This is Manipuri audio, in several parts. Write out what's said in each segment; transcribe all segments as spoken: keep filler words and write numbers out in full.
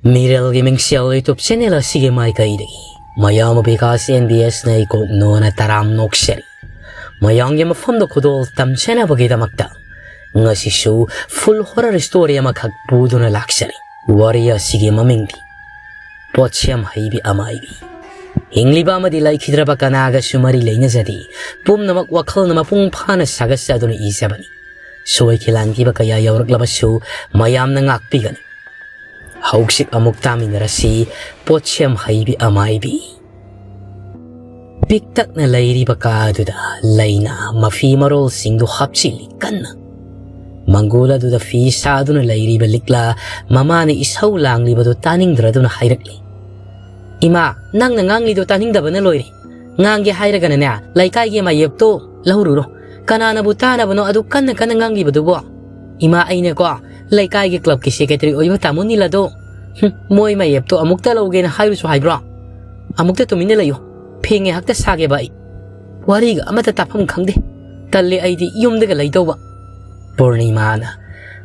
ꯃꯤꯔꯦꯜꯒꯤ ꯃꯤꯡꯁꯦꯜ YouTube channel ꯑꯁꯤꯒꯤ ꯃꯥꯏꯀꯩꯗꯒꯤ ꯃꯌꯥꯝ ꯕꯤꯀꯥꯁ NBS ꯅ ꯏꯀꯣꯛ ꯅꯣꯅ ꯇꯔꯥꯝ ꯅꯣꯛꯆꯔꯤ꯫ ꯃꯌꯥꯝꯒꯤ ꯃꯐꯝꯗ ꯈꯨꯗꯣꯜ ꯇꯝꯖꯅꯕꯒꯤꯗꯃꯛꯇ ꯉꯁꯤꯁꯨ full horror story ꯑꯃꯈꯛ ꯄꯨꯗꯨꯅ ꯂꯥꯛꯆꯔꯤ꯫ ꯋꯥꯔꯤ ꯑꯁꯤꯒꯤ ꯃꯃꯤꯡꯗꯤ ꯄꯣꯠꯁꯦꯝ ꯍꯩꯕꯤ ꯑꯃꯥꯏꯕꯤ꯫ ꯍꯤꯡꯂꯤꯕ ꯑꯃꯗꯤ ꯂꯩꯈꯤꯗ꯭ꯔꯕ ꯀꯅꯥꯒꯁꯨ ꯃꯔꯤ ꯂꯩꯅꯖꯗꯦ꯫ ꯄꯨꯝꯅꯃꯛ ꯋꯥꯈꯜꯅ ꯃꯄꯨꯡ ꯐꯥꯅ ꯁꯥꯒꯠꯆꯗꯨꯅ ꯏꯖꯕꯅꯤ꯫ ꯁꯣꯏꯈꯤ ꯂꯥꯟꯈꯤꯕ ꯀꯌꯥ ꯌꯥꯎꯔꯛꯂꯕꯁꯨ ꯃꯌꯥꯝꯅ ꯉꯥꯛꯄꯤꯒꯅꯤ꯫ ꯍꯧꯖꯤꯛ ꯑꯃꯨꯛ ꯇꯥꯃꯤꯟꯅꯔꯁꯤ ꯄꯣꯠꯁꯦꯝ ꯍꯩꯕꯤ ꯑꯃꯥꯏꯕꯤ꯫ ꯄꯤꯛꯇꯛꯅ ꯂꯩꯔꯤꯕ ꯀꯥ ꯑꯗꯨꯗ ꯂꯩꯅꯥ ꯃꯐꯤ ꯃꯔꯣꯜꯁꯤꯡꯗꯨ ꯍꯥꯞꯆꯤꯜꯂꯤ ꯀꯟꯅ꯫ ꯃꯪꯒꯣꯜ ꯑꯗꯨꯗ ꯐꯤ ꯁꯥꯗꯨꯅ ꯂꯩꯔꯤꯕ ꯂꯤꯛꯂꯥ ꯃꯃꯥꯅ ꯏꯁꯧ ꯂꯥꯡꯂꯤꯕꯗꯨ ꯇꯥꯅꯤꯡꯗ꯭ꯔꯗꯨꯅ ꯍꯥꯏꯔꯛꯂꯤ, "ꯏꯃꯥ, ꯅꯪꯅ ꯉꯥꯡꯂꯤꯗꯣ ꯇꯥꯅꯤꯡꯗꯕꯅ ꯂꯣꯏꯔꯦ꯫ ꯉꯥꯡꯒꯦ ꯍꯥꯏꯔꯒꯅꯅꯦ, ꯂꯩꯀꯥꯏꯒꯤ ꯃꯥꯌꯦꯞꯇꯣ ꯂꯧꯔꯨꯔꯣ꯫ ꯀꯅꯥꯅꯕꯨ ꯇꯥꯅꯕꯅꯣ ꯑꯗꯨ ꯀꯟꯅ ꯀꯟꯅ ꯉꯥꯡꯂꯤꯕꯗꯨꯕꯣ? ꯏꯃꯥ, ꯑꯩꯅꯀꯣ, ꯂꯩꯀꯥꯏꯒꯤ club ꯀꯤ secretary ꯑꯣꯏꯕ ꯇꯥꯃꯣ ꯅꯤꯜ ꯑꯗꯣ, ꯍꯨꯝ, ꯃꯣꯏ ꯃꯥꯌꯦꯞꯇꯣ ꯑꯃꯨꯛꯇ ꯂꯧꯒꯦꯅ ꯍꯥꯏꯔꯨꯁꯨ ꯍꯥꯏꯕ꯭ꯔꯣ? ꯑꯃꯨꯛꯇ ꯇꯨꯃꯤꯟꯅ ꯂꯩꯌꯨ꯫ ꯐꯦꯡꯉꯦ ꯍꯛꯇ ꯁꯥꯒꯦꯕ ꯑꯩ꯫ ꯋꯥꯔꯤꯒ ꯑꯃꯠꯇ ꯇꯥꯐꯝ ꯈꯪꯗꯦ꯫ ꯇꯜꯂꯦ ꯑꯩꯗꯤ ꯌꯨꯝꯗꯒ ꯂꯩꯗꯧꯕ꯫" ꯄꯨꯔꯅꯤꯃꯥꯅ,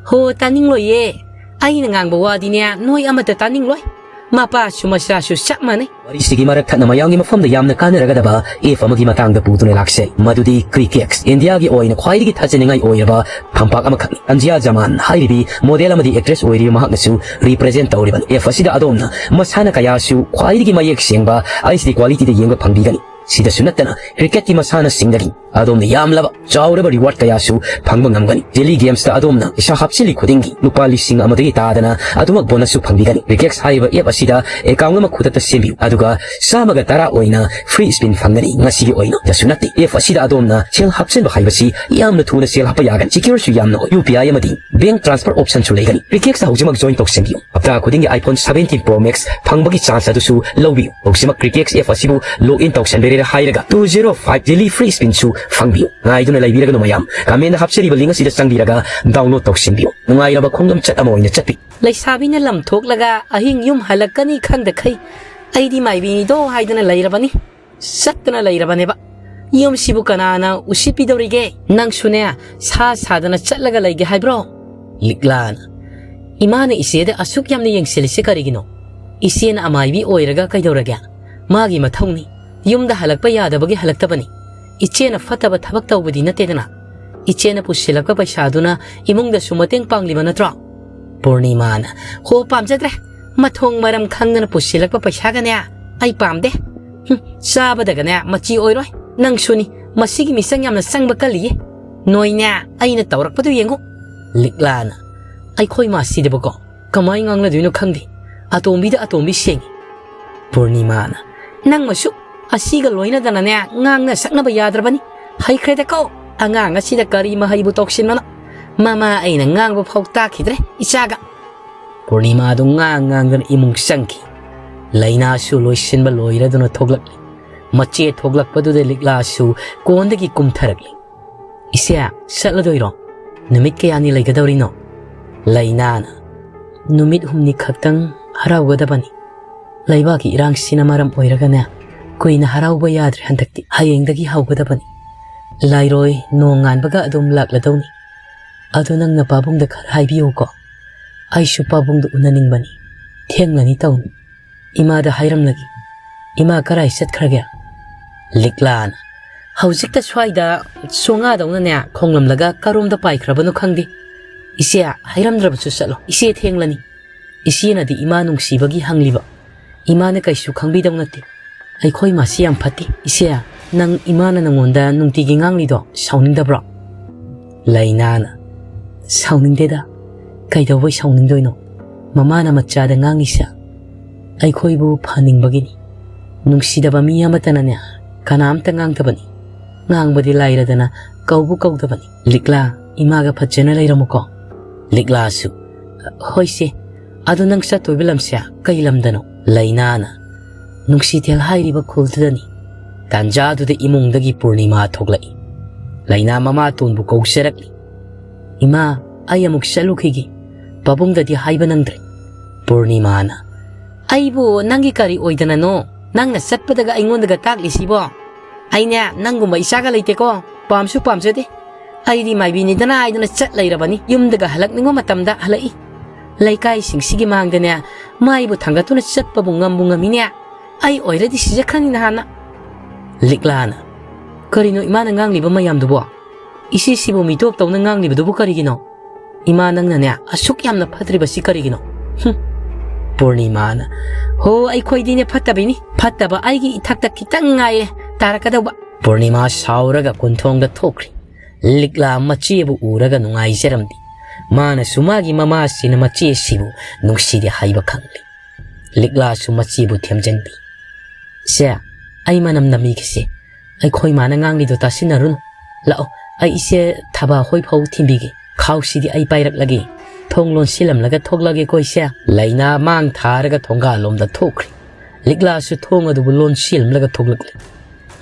"ꯍꯣ, ꯇꯥꯅꯤꯡꯂꯣꯏꯌꯦ꯫ ꯑꯩꯅ ꯉꯥꯡꯕ ꯋꯥꯗꯤꯅꯦ ꯅꯣꯏ ꯑꯃꯠꯇ ꯇꯥꯅꯤꯡꯂꯣꯏ꯫ ꯃꯄꯥꯁꯨ ꯃꯆꯥꯁꯨ ꯆꯞ ꯃꯥꯟꯅꯩ꯫" ꯋꯥꯔꯤꯁꯤꯒꯤ ꯃꯔꯛ ꯊꯠꯅ ꯃꯌꯥꯝꯒꯤ ꯃꯐꯝꯗ ꯌꯥꯝꯅ ꯀꯥꯟꯅꯔꯒꯗꯕ app ꯑꯃꯒꯤ ꯃꯇꯥꯡꯗ ꯄꯨꯗꯨꯅ ꯂꯥꯛꯆꯩ꯫ ꯃꯗꯨꯗꯤ Crickex, ꯏꯟꯗꯤꯌꯥꯒꯤ ꯑꯣꯏꯅ ꯈ꯭ꯋꯥꯏꯗꯒꯤ ꯊꯥꯖꯅꯤꯡꯉꯥꯏ ꯑꯣꯏꯔꯕ ꯐꯝꯄꯥꯛ ꯑꯃꯈꯛꯅꯤ꯫ ꯑꯟꯖꯤꯌꯥ ꯖꯃꯥꯟ ꯍꯥꯏꯔꯤꯕꯤ model ꯑꯃꯗꯤ actress ꯑꯣꯏꯔꯤꯕ ꯃꯍꯥꯛꯅꯁꯨ represent ꯇꯧꯔꯤꯕꯅꯤ꯫ App ꯑꯁꯤꯗ ꯑꯗꯣꯝꯅ ꯃꯁꯥꯟꯅ ꯀꯌꯥꯁꯨ ꯈ꯭ꯋꯥꯏꯗꯒꯤ ꯃꯌꯦꯛ ꯁꯦꯡꯕ HD quality ꯗ ꯌꯦꯡꯕ ꯐꯪꯕꯤꯒꯅꯤ꯫ ꯁꯤꯗꯁꯨ ꯅꯠꯇꯅ cricket ꯀꯤ ꯃꯁꯥꯟꯅꯁꯤꯡꯗꯒꯤ ꯑꯗꯣꯝꯅ ꯌꯥꯝꯂꯕ ꯆꯥꯎꯔꯕ reward ꯀꯌꯥꯁꯨ ꯐꯪꯕ ꯉꯝꯒꯅꯤ꯫ Daily games ꯇ ꯑꯗꯣꯝꯅ ꯄꯩꯁꯥ ꯍꯥꯞꯆꯤꯜꯂꯤ ꯈꯨꯗꯤꯡꯒꯤ ꯂꯨꯄꯥ ꯂꯤꯁꯤꯡ ꯑꯃꯗꯒꯤ ꯇꯥꯗꯅ ꯑꯗꯨꯃꯛ bonus ꯁꯨ ꯐꯪꯕꯤꯒꯅꯤ꯫ Crickex ꯍꯥꯏꯔꯤꯕ app ꯑꯁꯤꯗ account ꯑꯃ ꯈꯨꯗꯛꯇ ꯁꯦꯝꯕꯤꯌꯨ, ꯑꯗꯨꯒ ꯆꯥꯝꯃꯒ ꯇꯔꯥ ꯑꯣꯏꯅ free spin ꯐꯪꯒꯅꯤ꯫ ꯉꯁꯤꯒꯤ ꯑꯣꯏꯅ ꯗꯁꯨ ꯅꯠꯇꯦ, app ꯑꯁꯤꯗ ꯑꯗꯣꯝꯅ ꯁꯦꯜ ꯍꯥꯞꯆꯤꯟꯕ ꯍꯥꯏꯕꯁꯤ ꯌꯥꯝꯅ ꯊꯨꯅ ꯁꯦꯜ ꯍꯥꯞꯄ ꯌꯥꯒꯅꯤ꯫ Secure ꯁꯨ ꯌꯥꯝꯅ ꯑꯣꯏ꯫ UPI ꯑꯃꯗꯤ bank transfer option ꯁꯨ ꯂꯩꯒꯅꯤ꯫ Crickex ꯇ ꯍꯧꯖꯤꯛꯃꯛ join ꯇꯧꯁꯤꯟꯕꯤꯌꯨ꯫ ꯍꯞꯇꯥ ꯈꯨꯗꯤꯡꯒꯤ iPhone seventeen Pro Max ꯐꯪꯕꯒꯤ chance ꯑꯗꯨꯁꯨ ꯂꯧꯕꯤꯌꯨ꯫ ꯍꯧꯖꯤꯛꯃꯛ Crickex app ꯑꯁꯤꯕꯨ log in ꯇꯧꯁꯟꯕꯤꯔꯦ ꯍꯥꯏꯔꯒ two zero five daily free spin ꯁꯨ ꯐꯪꯕꯤꯌꯨ꯫ ꯉꯥꯏꯗꯨꯅ ꯂꯩꯕꯤꯔꯒꯅꯨ ꯃꯌꯥꯝ, comment ꯗ ꯍꯥꯞꯆꯔꯤꯕ link ꯑꯁꯤꯗ ꯆꯪꯕꯤꯔꯒ download ꯇꯧꯁꯤꯟꯕꯤꯌꯨ꯫ ꯅꯨꯡꯉꯥꯏꯔꯕ ꯈꯣꯡꯗꯝꯆꯠ ꯑꯃ ꯑꯣꯏꯅ ꯆꯠꯄꯤ꯫ ꯂꯩꯁꯥꯕꯤꯅ ꯂꯝ ꯊꯣꯛꯂꯒ ꯑꯍꯤꯡ ꯌꯨꯝ ꯍꯜꯂꯛꯀꯅꯤ ꯈꯪꯗꯈꯩ ꯑꯩꯗꯤ ꯃꯥꯏꯕꯤꯅꯤꯗꯣ ꯍꯥꯏꯗꯅ ꯂꯩꯔꯕꯅꯤ꯫ ꯆꯠꯇꯨꯅ ꯂꯩꯔꯕꯅꯦꯕ꯫ ꯌꯨꯝꯁꯤꯕꯨ ꯀꯅꯥꯅ ꯎꯁꯤꯠꯄꯤꯗꯧꯔꯤꯒꯦ? ꯅꯪꯁꯨꯅꯦ, ꯁꯥ ꯁꯥꯗꯅ ꯆꯠꯂꯒ ꯂꯩꯒꯦ ꯍꯥꯏꯕ꯭ꯔꯣ? ꯂꯤꯛꯂꯥꯅ, "ꯏꯃꯥꯅ ꯏꯆꯦꯗ ꯑꯁꯨꯛ ꯌꯥꯝꯅ ꯌꯦꯡꯁꯤꯜꯂꯤꯁꯦ ꯀꯔꯤꯒꯤꯅꯣ? ꯏꯆꯦꯅ ꯑꯃꯥꯏꯕꯤ ꯑꯣꯏꯔꯒ ꯀꯩꯗꯧꯔꯒꯦ? ꯃꯥꯒꯤ ꯃꯊꯧꯅꯤ꯫ ꯌꯨꯝꯗ ꯍꯜꯂꯛꯄ ꯌꯥꯗꯕꯒꯤ ꯍꯜꯂꯛꯇꯕꯅꯤ꯫ ꯏꯆꯦꯅ ꯐꯠꯇꯕ ꯊꯕꯛ ꯇꯧꯕꯗꯤ ꯅꯠꯇꯦꯗꯅ꯫ ꯏꯆꯦꯅ ꯄꯨꯁꯤꯜꯂꯛꯄ ꯄꯩꯁꯥꯗꯨꯅ ꯏꯃꯨꯡꯗꯁꯨ ꯃꯇꯦꯡ ꯄꯥꯡꯂꯤꯕ ꯅꯠꯇ꯭ꯔꯣ?" ꯄꯨꯔꯅꯤꯃꯥꯅ, "ꯍꯣ, ꯄꯥꯝꯖꯗ꯭ꯔꯦ꯫ ꯃꯊꯣꯡ ꯃꯔꯝ ꯈꯪꯗꯅ ꯄꯨꯁꯤꯜꯂꯛꯄ ꯄꯩꯁꯥꯒꯅꯦ ꯑꯩ ꯄꯥꯝꯗꯦ꯫ ꯍꯨꯝ, ꯆꯥꯕꯗꯒꯅꯦ ꯃꯆꯤ ꯑꯣꯏꯔꯣꯏ꯫ ꯅꯪꯁꯨꯅꯤ, ꯃꯁꯤꯒꯤ ꯃꯤꯆꯪ ꯌꯥꯝꯅ ꯆꯪꯕ ꯀꯜꯂꯤꯌꯦ꯫ ꯅꯣꯏꯅꯦ, ꯑꯩꯅ ꯇꯧꯔꯛꯄꯗꯨ ꯌꯦꯡꯉꯨ꯫" ꯂꯤꯛꯂꯥꯅ, "ꯑꯩꯈꯣꯏ ꯃꯥꯁꯤꯗꯕꯀꯣ ꯀꯃꯥꯏ ꯉꯥꯡꯅꯗꯣꯏꯅꯣ ꯈꯪꯗꯦ꯫ ꯑꯇꯣꯝꯕꯤꯗ ꯑꯇꯣꯝꯕꯤ ꯁꯦꯡꯉꯤ꯫" ꯄꯨꯔꯅꯤꯃꯥꯅ, "ꯅꯪꯃꯁꯨ ꯑꯁꯤꯒ ꯂꯣꯏꯅꯗꯅꯅꯦ ꯉꯥꯡꯅ ꯁꯛꯅꯕ ꯌꯥꯗ꯭ꯔꯕꯅꯤ꯫ ꯍꯩꯈ꯭ꯔꯦꯗꯀꯣ, ꯑꯉꯥꯡ ꯑꯁꯤꯗ ꯀꯔꯤ ꯃꯍꯩꯕꯨ ꯇꯧꯁꯤꯟꯕꯅꯣ? ꯃꯃꯥ ꯑꯩꯅ ꯉꯥꯡꯕ ꯐꯥꯎ ꯇꯥꯈꯤꯗ꯭ꯔꯦ ꯏꯆꯥꯒ꯫" ꯄꯨꯔꯅꯤꯃꯥꯗꯨ ꯉꯥꯡ ꯉꯥꯡꯗꯅ ꯏꯃꯨꯡ ꯆꯪꯈꯤ꯫ ꯂꯩꯅꯥꯁꯨ ꯂꯣꯏꯁꯤꯟꯕ ꯂꯣꯏꯔꯗꯨꯅ ꯊꯣꯛꯂꯛꯂꯤ꯫ ꯃꯆꯦ ꯊꯣꯛꯂꯛꯄꯗꯨꯗ ꯂꯤꯛꯂꯥꯁꯨ ꯀꯣꯟꯗꯒꯤ ꯀꯨꯝꯊꯔꯛꯂꯤ꯫ "ꯏꯆꯦ, ꯆꯠꯂꯗꯣꯏꯔꯣ? ꯅꯨꯃꯤꯠ ꯀꯌꯥꯅꯤ ꯂꯩꯒꯗꯧꯔꯤꯅꯣ?" ꯂꯩꯅꯥꯅ, "ꯅꯨꯃꯤꯠ ꯍꯨꯝꯅꯤ ꯈꯛꯇꯪ ꯍꯔꯥꯎꯒꯗꯕꯅꯤ꯫ ꯂꯩꯕꯥꯛꯀꯤ ꯏꯔꯥꯡꯁꯤꯅ ꯃꯔꯝ ꯑꯣꯏꯔꯒꯅꯦ, ꯀꯨꯏꯅ ꯍꯔꯥꯎꯕ ꯌꯥꯗ꯭ꯔꯦ ꯍꯟꯗꯛꯇꯤ꯫ ꯍꯌꯦꯡꯗꯒꯤ ꯍꯧꯒꯗꯕꯅꯤ꯫ ꯂꯥꯏꯔꯣꯏ ꯅꯣꯡ ꯉꯥꯟꯕꯒ ꯑꯗꯨꯝ ꯂꯥꯛꯂꯗꯧꯅꯤ꯫ ꯑꯗꯨ ꯅꯪꯅ ꯄꯥꯕꯨꯡꯗ ꯈꯔ ꯍꯥꯏꯕꯤꯌꯨꯀꯣ꯫ ꯑꯩꯁꯨ ꯄꯥꯕꯨꯡꯗ ꯎꯅꯅꯤꯡꯕꯅꯤ꯫ ꯊꯦꯡꯂꯅꯤ ꯇꯧꯅꯤ꯫ ꯏꯃꯥꯗ ꯍꯥꯏꯔꯝꯂꯒꯦ꯫ ꯏꯃꯥ ꯀꯔꯥꯏ ꯆꯠꯈ꯭ꯔꯒꯦ?" ꯂꯤꯛꯂꯥꯅ, "ꯍꯧꯖꯤꯛꯇ ꯁ꯭ꯋꯥꯏꯗ ꯆꯣꯉꯥꯗꯧꯅꯅꯦ ꯈꯣꯡꯂꯝꯂꯒ ꯀꯔꯣꯝꯗ ꯄꯥꯏꯈ꯭ꯔꯕꯅꯣ ꯈꯪꯗꯦ꯫ ꯏꯆꯦ, ꯍꯥꯏꯔꯝꯗ꯭ꯔꯕꯁꯨ ꯆꯠꯂꯣ꯫ ꯏꯆꯦ ꯊꯦꯡꯂꯅꯤ꯫" ꯏꯆꯦꯅꯗꯤ ꯏꯃꯥ ꯅꯨꯡꯁꯤꯕꯒꯤ ꯍꯪꯂꯤꯕ꯫ ꯏꯃꯥꯅ ꯀꯩꯁꯨ ꯈꯪꯕꯤꯗꯧ ꯅꯠꯇꯦ꯫ "ꯑꯩꯈꯣꯏ ꯃꯥꯁꯤ ꯌꯥꯝ ꯐꯠꯇꯦ꯫ ꯏꯆꯦ, ꯅꯪ ꯏꯃꯥꯅ ꯅꯉꯣꯟꯗ ꯅꯨꯡꯇꯤꯒꯤ ꯉꯥꯡꯂꯤꯗꯣ ꯁꯥꯎꯅꯤꯡꯗꯕ꯭ꯔꯣ?" ꯂꯩꯅꯥꯅ, "ꯁꯥꯎꯅꯤꯡꯗꯦꯗ꯫ ꯀꯩꯗꯧꯕꯩ ꯁꯥꯎꯅꯤꯡꯗꯣꯏꯅꯣ? ꯃꯃꯥꯅ ꯃꯆꯥꯗ ꯉꯥꯡꯉꯤꯁꯦ ꯑꯩꯈꯣꯏꯕꯨ ꯐꯍꯟꯅꯤꯡꯕꯒꯤꯅꯤ꯫ ꯅꯨꯡꯁꯤꯗꯕ ꯃꯤ ꯑꯃꯠꯇꯅꯅꯦ ꯀꯅꯥꯝꯇ ꯉꯥꯡꯗꯕꯅꯤ꯫ ꯉꯥꯡꯕꯗꯤ ꯂꯥꯏꯔꯗꯅ ꯀꯧꯕꯨ ꯀꯧꯗꯕꯅꯤ꯫ ꯂꯤꯛꯂꯥ, ꯏꯃꯥꯒ ꯐꯖꯅ ꯂꯩꯔꯝꯃꯨꯀꯣ꯫" ꯂꯤꯛꯂꯥꯁꯨ, "ꯍꯣꯏꯁꯦ, ꯑꯗꯣ ꯅꯪ ꯆꯠꯇꯣꯏꯕ ꯂꯝꯁꯦ ꯀꯩ ꯂꯝꯗꯅꯣ?" ꯂꯩꯅꯥꯅ, "ꯅꯨꯡꯁꯤꯊꯦꯜ ꯍꯥꯏꯔꯤꯕ ꯈꯨꯜꯗꯨꯗꯅꯤ꯫" ꯇꯥꯟꯖꯥꯗꯨꯗ ꯏꯃꯨꯡꯗꯒꯤ ꯄꯨꯔꯅꯤꯃꯥ ꯊꯣꯛꯂꯛꯏ꯫ ꯂꯩꯅꯥ ꯃꯃꯥꯇꯣꯟꯕꯨ ꯀꯧꯖꯔꯛꯂꯤ꯫ "ꯏꯃꯥ, ꯑꯩ ꯑꯃꯨꯛ ꯆꯠꯂꯨꯈꯤꯒꯦ꯫ ꯄꯥꯕꯨꯡꯗꯗꯤ ꯍꯥꯏꯕ ꯅꯪꯗ꯭ꯔꯦ꯫" ꯄꯨꯔꯅꯤꯃꯥꯅ, "ꯑꯩꯕꯨ ꯅꯪꯒꯤ ꯀꯔꯤ ꯑꯣꯏꯗꯅꯅꯣ? ꯅꯪꯅ ꯆꯠꯄꯗꯒ ꯑꯩꯉꯣꯟꯗꯒ ꯇꯥꯛꯂꯤꯁꯤꯕꯣ? ꯑꯩꯅꯦ ꯅꯪꯒꯨꯝꯕ ꯏꯆꯥꯒ ꯂꯩꯇꯦꯀꯣ꯫ ꯄꯥꯝꯁꯨ ꯄꯥꯝꯖꯗꯦ꯫ ꯑꯩꯗꯤ ꯃꯥꯏꯕꯤꯅꯤꯗꯅ ꯍꯥꯏꯗꯅ ꯆꯠ ꯂꯩꯔꯕꯅꯤ꯫ ꯌꯨꯝꯗꯒ ꯍꯜꯂꯛꯅꯤꯡꯕ ꯃꯇꯝꯗ ꯍꯜꯂꯛꯏ꯫ ꯂꯩꯀꯥꯏꯁꯤꯡꯁꯤꯒꯤ ꯃꯥꯡꯗꯅꯦ ꯃꯥꯏꯕꯨ ꯊꯥꯡꯒꯠꯇꯨꯅ ꯆꯠꯄꯕꯨ ꯉꯝꯕꯨ ꯉꯝꯃꯤꯅꯦ꯫ ꯑꯩ ꯑꯣꯏꯔꯗꯤ ꯁꯤꯖꯈ꯭ꯔꯅꯤ ꯅꯍꯥꯟꯅ꯫ ꯂꯤꯛꯂꯥꯅ, "ꯀꯔꯤꯅꯣ ꯏꯃꯥꯅ ꯉꯥꯡꯂꯤꯕ ꯃꯌꯥꯝꯗꯨꯕꯣ? ꯏꯆꯦꯁꯤꯕꯨ ꯃꯤꯇꯣꯞ ꯇꯧꯅ ꯉꯥꯡꯂꯤꯕꯗꯨꯕꯨ ꯀꯔꯤꯒꯤꯅꯣ? ꯏꯃꯥ ꯅꯪꯅꯅꯦ ꯑꯁꯨꯛ ꯌꯥꯝꯅ ꯐꯠꯇ꯭ꯔꯤꯕꯁꯤ ꯀꯔꯤꯒꯤꯅꯣ?" ꯍꯨꯝ꯫ ꯄꯨꯔꯅꯤꯃꯥꯅ, "ꯍꯣ, ꯑꯩꯈꯣꯏꯗꯤꯅꯦ ꯐꯠꯇꯕꯤꯅꯤ꯫ ꯐꯠꯇꯕ ꯑꯩꯒꯤ ꯏꯊꯛꯇ ꯈꯤꯇꯪ ꯉꯥꯏꯔꯦ ꯇꯥꯔꯛꯀꯗꯧꯕ꯫" ꯄꯨꯔꯅꯤꯃꯥ ꯁꯥꯎꯔꯒ ꯀꯣꯟꯊꯣꯡꯗ ꯊꯣꯛꯈ꯭ꯔꯤ꯫ ꯂꯤꯛꯂꯥ ꯃꯆꯦꯕꯨ ꯎꯔꯒ ꯅꯨꯡꯉꯥꯏꯖꯔꯝꯗꯦ꯫ ꯃꯥꯅꯁꯨ ꯃꯥꯒꯤ ꯃꯃꯥꯁꯤꯅ ꯃꯆꯦꯁꯤꯕꯨ ꯅꯨꯡꯁꯤꯗꯦ ꯍꯥꯏꯕ ꯈꯪꯂꯤ꯫ ꯂꯤꯛꯂꯥꯁꯨ ꯃꯆꯦꯕꯨ ꯊꯦꯝꯖꯤꯟꯕꯤ꯫ "ꯁꯦ, ꯑꯩ ꯃꯅꯝ ꯅꯝꯃꯤꯒꯦꯁꯦ꯫ ꯑꯩꯈꯣꯏ ꯃꯥꯅ ꯉꯥꯡꯂꯤꯗꯣ ꯇꯥꯁꯤꯟꯅꯔꯨꯅꯨ꯫ ꯂꯥꯛꯑꯣ, ꯑꯩ ꯏꯆꯦ ꯊꯕꯥ ꯍꯣꯏ ꯐꯥꯎ ꯊꯤꯟꯕꯤꯒꯦ꯫ ꯈꯥꯎꯁꯤꯗꯤ ꯑꯩ ꯄꯥꯏꯔꯛꯂꯒꯦ꯫ ꯊꯣꯡ ꯂꯣꯟꯁꯤꯜꯂꯝꯂꯒ ꯊꯣꯛꯂꯒꯦꯀꯣ ꯏꯆꯦ꯫" ꯂꯩꯅꯥ ꯃꯥꯡ ꯊꯥꯔꯒ ꯊꯣꯡꯒꯥꯜꯂꯣꯝꯗ ꯊꯣꯛꯈ꯭ꯔꯤ꯫ ꯂꯤꯛꯂꯥꯁꯨ ꯊꯣꯡ ꯑꯗꯨꯕꯨ ꯂꯣꯟꯁꯤꯜꯂꯝꯂꯒ ꯊꯣꯛꯂꯛꯂꯤ꯫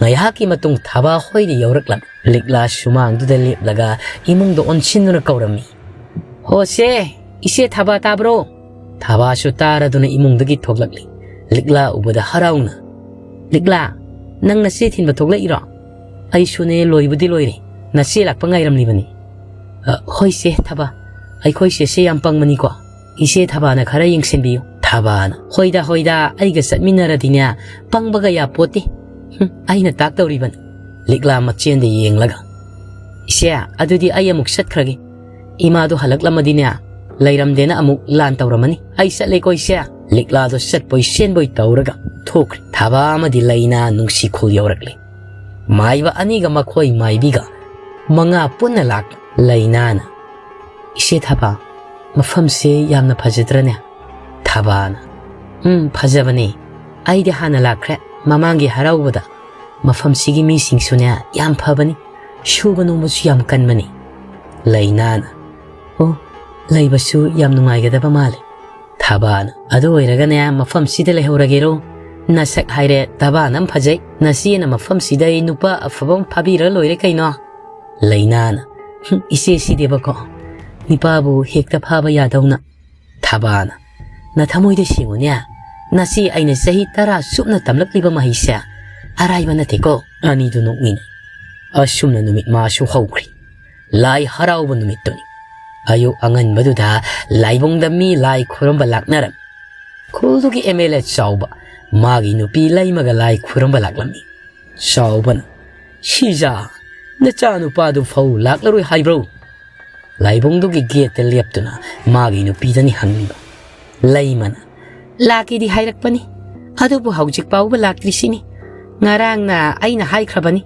ꯉꯥꯏꯍꯥꯛꯀꯤ ꯃꯇꯨꯡ ꯊꯕꯥ ꯍꯣꯏꯗ ꯌꯧꯔꯛꯂꯝꯃꯤ꯫ ꯂꯤꯛꯂꯥ ꯁꯨꯃꯥꯡꯗꯨꯗ ꯂꯦꯞꯂꯒ ꯏꯃꯨꯡꯗ ꯑꯣꯟꯁꯤꯟꯗꯨꯅ ꯀꯧꯔꯝꯃꯤ꯫ "ꯍꯣ ꯁꯦ, ꯏꯆꯦ ꯊꯕꯥ ꯇꯥꯕ꯭ꯔꯣ?" ꯊꯕꯥꯁꯨ ꯇꯥꯔꯗꯨꯅ ꯏꯃꯨꯡꯗꯒꯤ ꯊꯣꯛꯂꯛꯂꯤ꯫ ꯂꯤꯛꯂꯥ ꯎꯕꯗ ꯍꯔꯥꯎꯅ, "ꯂꯤꯛꯂꯥ, ꯅꯪ ꯅꯆꯦ ꯊꯤꯟꯕ ꯊꯣꯛꯂꯛꯏꯔꯣ?" "ꯑꯩꯁꯨꯅꯦ, ꯂꯣꯏꯕꯨꯗꯤ ꯂꯣꯏꯔꯦ꯫ ꯅꯆꯦ ꯂꯥꯛꯄ ꯉꯥꯏꯔꯝꯂꯤꯕꯅꯤ꯫" "ꯑ, ꯍꯣꯏ ꯆꯦ ꯊꯕꯥ, ꯑꯩꯈꯣꯏ ꯆꯦꯁꯦ ꯌꯥꯝ ꯄꯪꯕꯅꯤꯀꯣ꯫ ꯏꯆꯦ ꯊꯕꯥꯅ ꯈꯔ ꯌꯦꯡꯁꯤꯟꯕꯤꯌꯨ꯫" ꯊꯕꯥꯅ, "ꯍꯣꯏꯗ, ꯍꯣꯏꯗ, ꯑꯩꯒ ꯆꯠꯃꯤꯟꯅꯔꯗꯤꯅꯦ ꯄꯪꯕꯒ ꯌꯥꯄꯣꯠꯇꯦ꯫ ꯍꯨꯝ, ꯑꯩꯅ ꯇꯥꯛꯇꯧꯔꯤꯕꯅꯤ꯫" ꯂꯤꯛꯂꯥ ꯃꯆꯦꯟꯗ ꯌꯦꯡꯂꯒ, "ꯏꯆꯦ, ꯑꯗꯨꯗꯤ ꯑꯩ ꯑꯃꯨꯛ ꯆꯠꯈ꯭ꯔꯒꯦ꯫ ꯏꯃꯥꯗꯣ ꯍꯜꯂꯛꯂꯝꯃꯗꯤꯅꯦ ꯂꯩꯔꯝꯗꯦꯅ ꯑꯃꯨꯛ ꯂꯥꯟ ꯇꯧꯔꯝꯃꯅꯤ꯫ ꯑꯩ ꯆꯠꯂꯦꯀꯣ ꯏꯆꯦ꯫" ꯂꯤꯛꯂꯥꯗꯣ ꯆꯠꯄꯣꯏ ꯆꯦꯟꯕꯣꯏ ꯇꯧꯔꯒ ꯊꯣꯛꯈ꯭ꯔꯦ꯫ ꯊꯕꯥ ꯑꯃꯗꯤ ꯂꯩꯅꯥ ꯅꯨꯡꯁꯤꯈꯨꯜ ꯌꯧꯔꯛꯂꯦ꯫ ꯃꯥꯏꯕ ꯑꯅꯤꯒ ꯃꯈꯣꯏ ꯃꯥꯏꯕꯤꯒ ꯃꯉꯥ ꯄꯨꯟꯅ ꯂꯥꯛ꯫ ꯂꯩꯅꯥꯅ, "ꯏꯆꯦ ꯊꯕꯥ, ꯃꯐꯝꯁꯦ ꯌꯥꯝꯅ ꯐꯖꯗ꯭ꯔꯅꯦ?" ꯊꯕꯥꯅ, "ꯎꯝ, ꯐꯖꯕꯅꯦ꯫ ꯑꯩꯗꯤ ꯍꯥꯟꯅ ꯂꯥꯛꯈ꯭ꯔꯦ, ꯃꯃꯥꯡꯒꯤ ꯍꯔꯥꯎꯕꯗ꯫ ꯃꯐꯝꯁꯤꯒꯤ ꯃꯤꯁꯤꯡꯁꯨꯅꯦ ꯌꯥꯝ ꯐꯕꯅꯤ, ꯁꯨꯕ ꯅꯣꯝꯕꯁꯨ ꯌꯥꯝ ꯀꯟꯕꯅꯤ꯫" ꯂꯩꯅꯥꯅ, "ꯑꯣ, ꯂꯩꯕꯁꯨ ꯌꯥꯝ ꯅꯨꯡꯉꯥꯏꯒꯗꯕ ꯃꯥꯜꯂꯦ꯫" ꯊꯕꯥꯅ, "ꯑꯗꯨ ꯑꯣꯏꯔꯒꯅꯦ ꯃꯐꯝꯁꯤꯗ ꯂꯩꯍꯧꯔꯒꯦꯔꯣ? ꯅꯁꯛ ꯍꯥꯏꯔꯦ ꯊꯕꯥꯅ ꯑꯃ ꯐꯖꯩ꯫ ꯅꯆꯦꯅ ꯃꯐꯝꯁꯤꯗ ꯑꯩ ꯅꯨꯄꯥ ꯑꯐꯕ ꯑꯃ ꯐꯥꯕꯤꯔ ꯂꯣꯏꯔꯦ ꯀꯩꯅꯣ꯫" ꯂꯩꯅꯥꯅ, "ꯍꯨꯝ, ꯏꯆꯦ ꯁꯤꯗꯦꯕꯀꯣ, ꯅꯤꯄꯥꯕꯨ ꯍꯦꯛꯇ ꯐꯥꯕ ꯌꯥꯗꯧꯅ꯫" ꯊꯕꯥꯅ, "ꯅꯊꯃꯣꯏꯗ ꯁꯦꯡꯉꯨꯅꯦ, ꯅꯆꯦ ꯑꯩꯅ ꯆꯍꯤ ꯇꯔꯥ ꯆꯨꯞꯅ ꯇꯝꯂꯛꯂꯤꯕ ꯃꯍꯩꯁꯦ ꯑꯔꯥꯏꯕ ꯅꯠꯇꯦꯀꯣ꯫" ꯑꯅꯤꯗꯨ ꯅꯣꯛꯃꯤꯟꯅꯩ꯫ ꯑꯁꯨꯝꯅ ꯅꯨꯃꯤꯠ ꯃꯥꯁꯨ ꯍꯧꯈ꯭ꯔꯤ꯫ ꯂꯥꯏ ꯍꯔꯥꯎꯕ ꯅꯨꯃꯤꯠꯇꯨꯅꯤ꯫ ꯑꯌꯨꯛ ꯑꯉꯟꯕꯗꯨꯗ ꯂꯥꯏꯕꯨꯡꯗ ꯃꯤ ꯂꯥꯏ ꯈꯨꯔꯨꯝꯕ ꯂꯥꯛꯅꯔꯝꯃꯤ꯫ ꯈꯨꯜꯗꯨꯒꯤ ꯑꯦꯝ ꯑꯦꯜ ꯑꯦ ꯆꯥꯎꯕ ꯃꯥꯒꯤ ꯅꯨꯄꯤ ꯂꯩꯃꯒ ꯂꯥꯏ ꯈꯨꯔꯨꯝꯕ ꯂꯥꯛꯂꯝꯃꯤ꯫ ꯆꯥꯎꯕꯅ, "ꯁꯤꯖꯥ, ꯅꯆꯥꯅꯨꯄꯥꯗꯨ ꯐꯧ ꯂꯥꯛꯂꯔꯣꯏ ꯍꯥꯏꯕ꯭ꯔꯣ?" ꯂꯥꯏꯕꯨꯡꯗꯨꯒꯤ ꯒꯦꯠꯇ ꯂꯦꯞꯇꯨꯅ ꯃꯥꯒꯤ ꯅꯨꯄꯤꯗꯅꯤ ꯍꯪꯂꯤꯕ꯫ ꯂꯩꯃꯅ, "ꯂꯥꯛꯀꯦꯗꯤ ꯍꯥꯏꯔꯛꯄꯅꯤ, ꯑꯗꯨꯕꯨ ꯍꯧꯖꯤꯛ ꯐꯥꯎꯕ ꯂꯥꯛꯇ꯭ꯔꯤꯁꯤꯅꯤ꯫ ꯉꯔꯥꯡꯅ ꯑꯩꯅ ꯍꯥꯏꯈ꯭ꯔꯕꯅꯤ,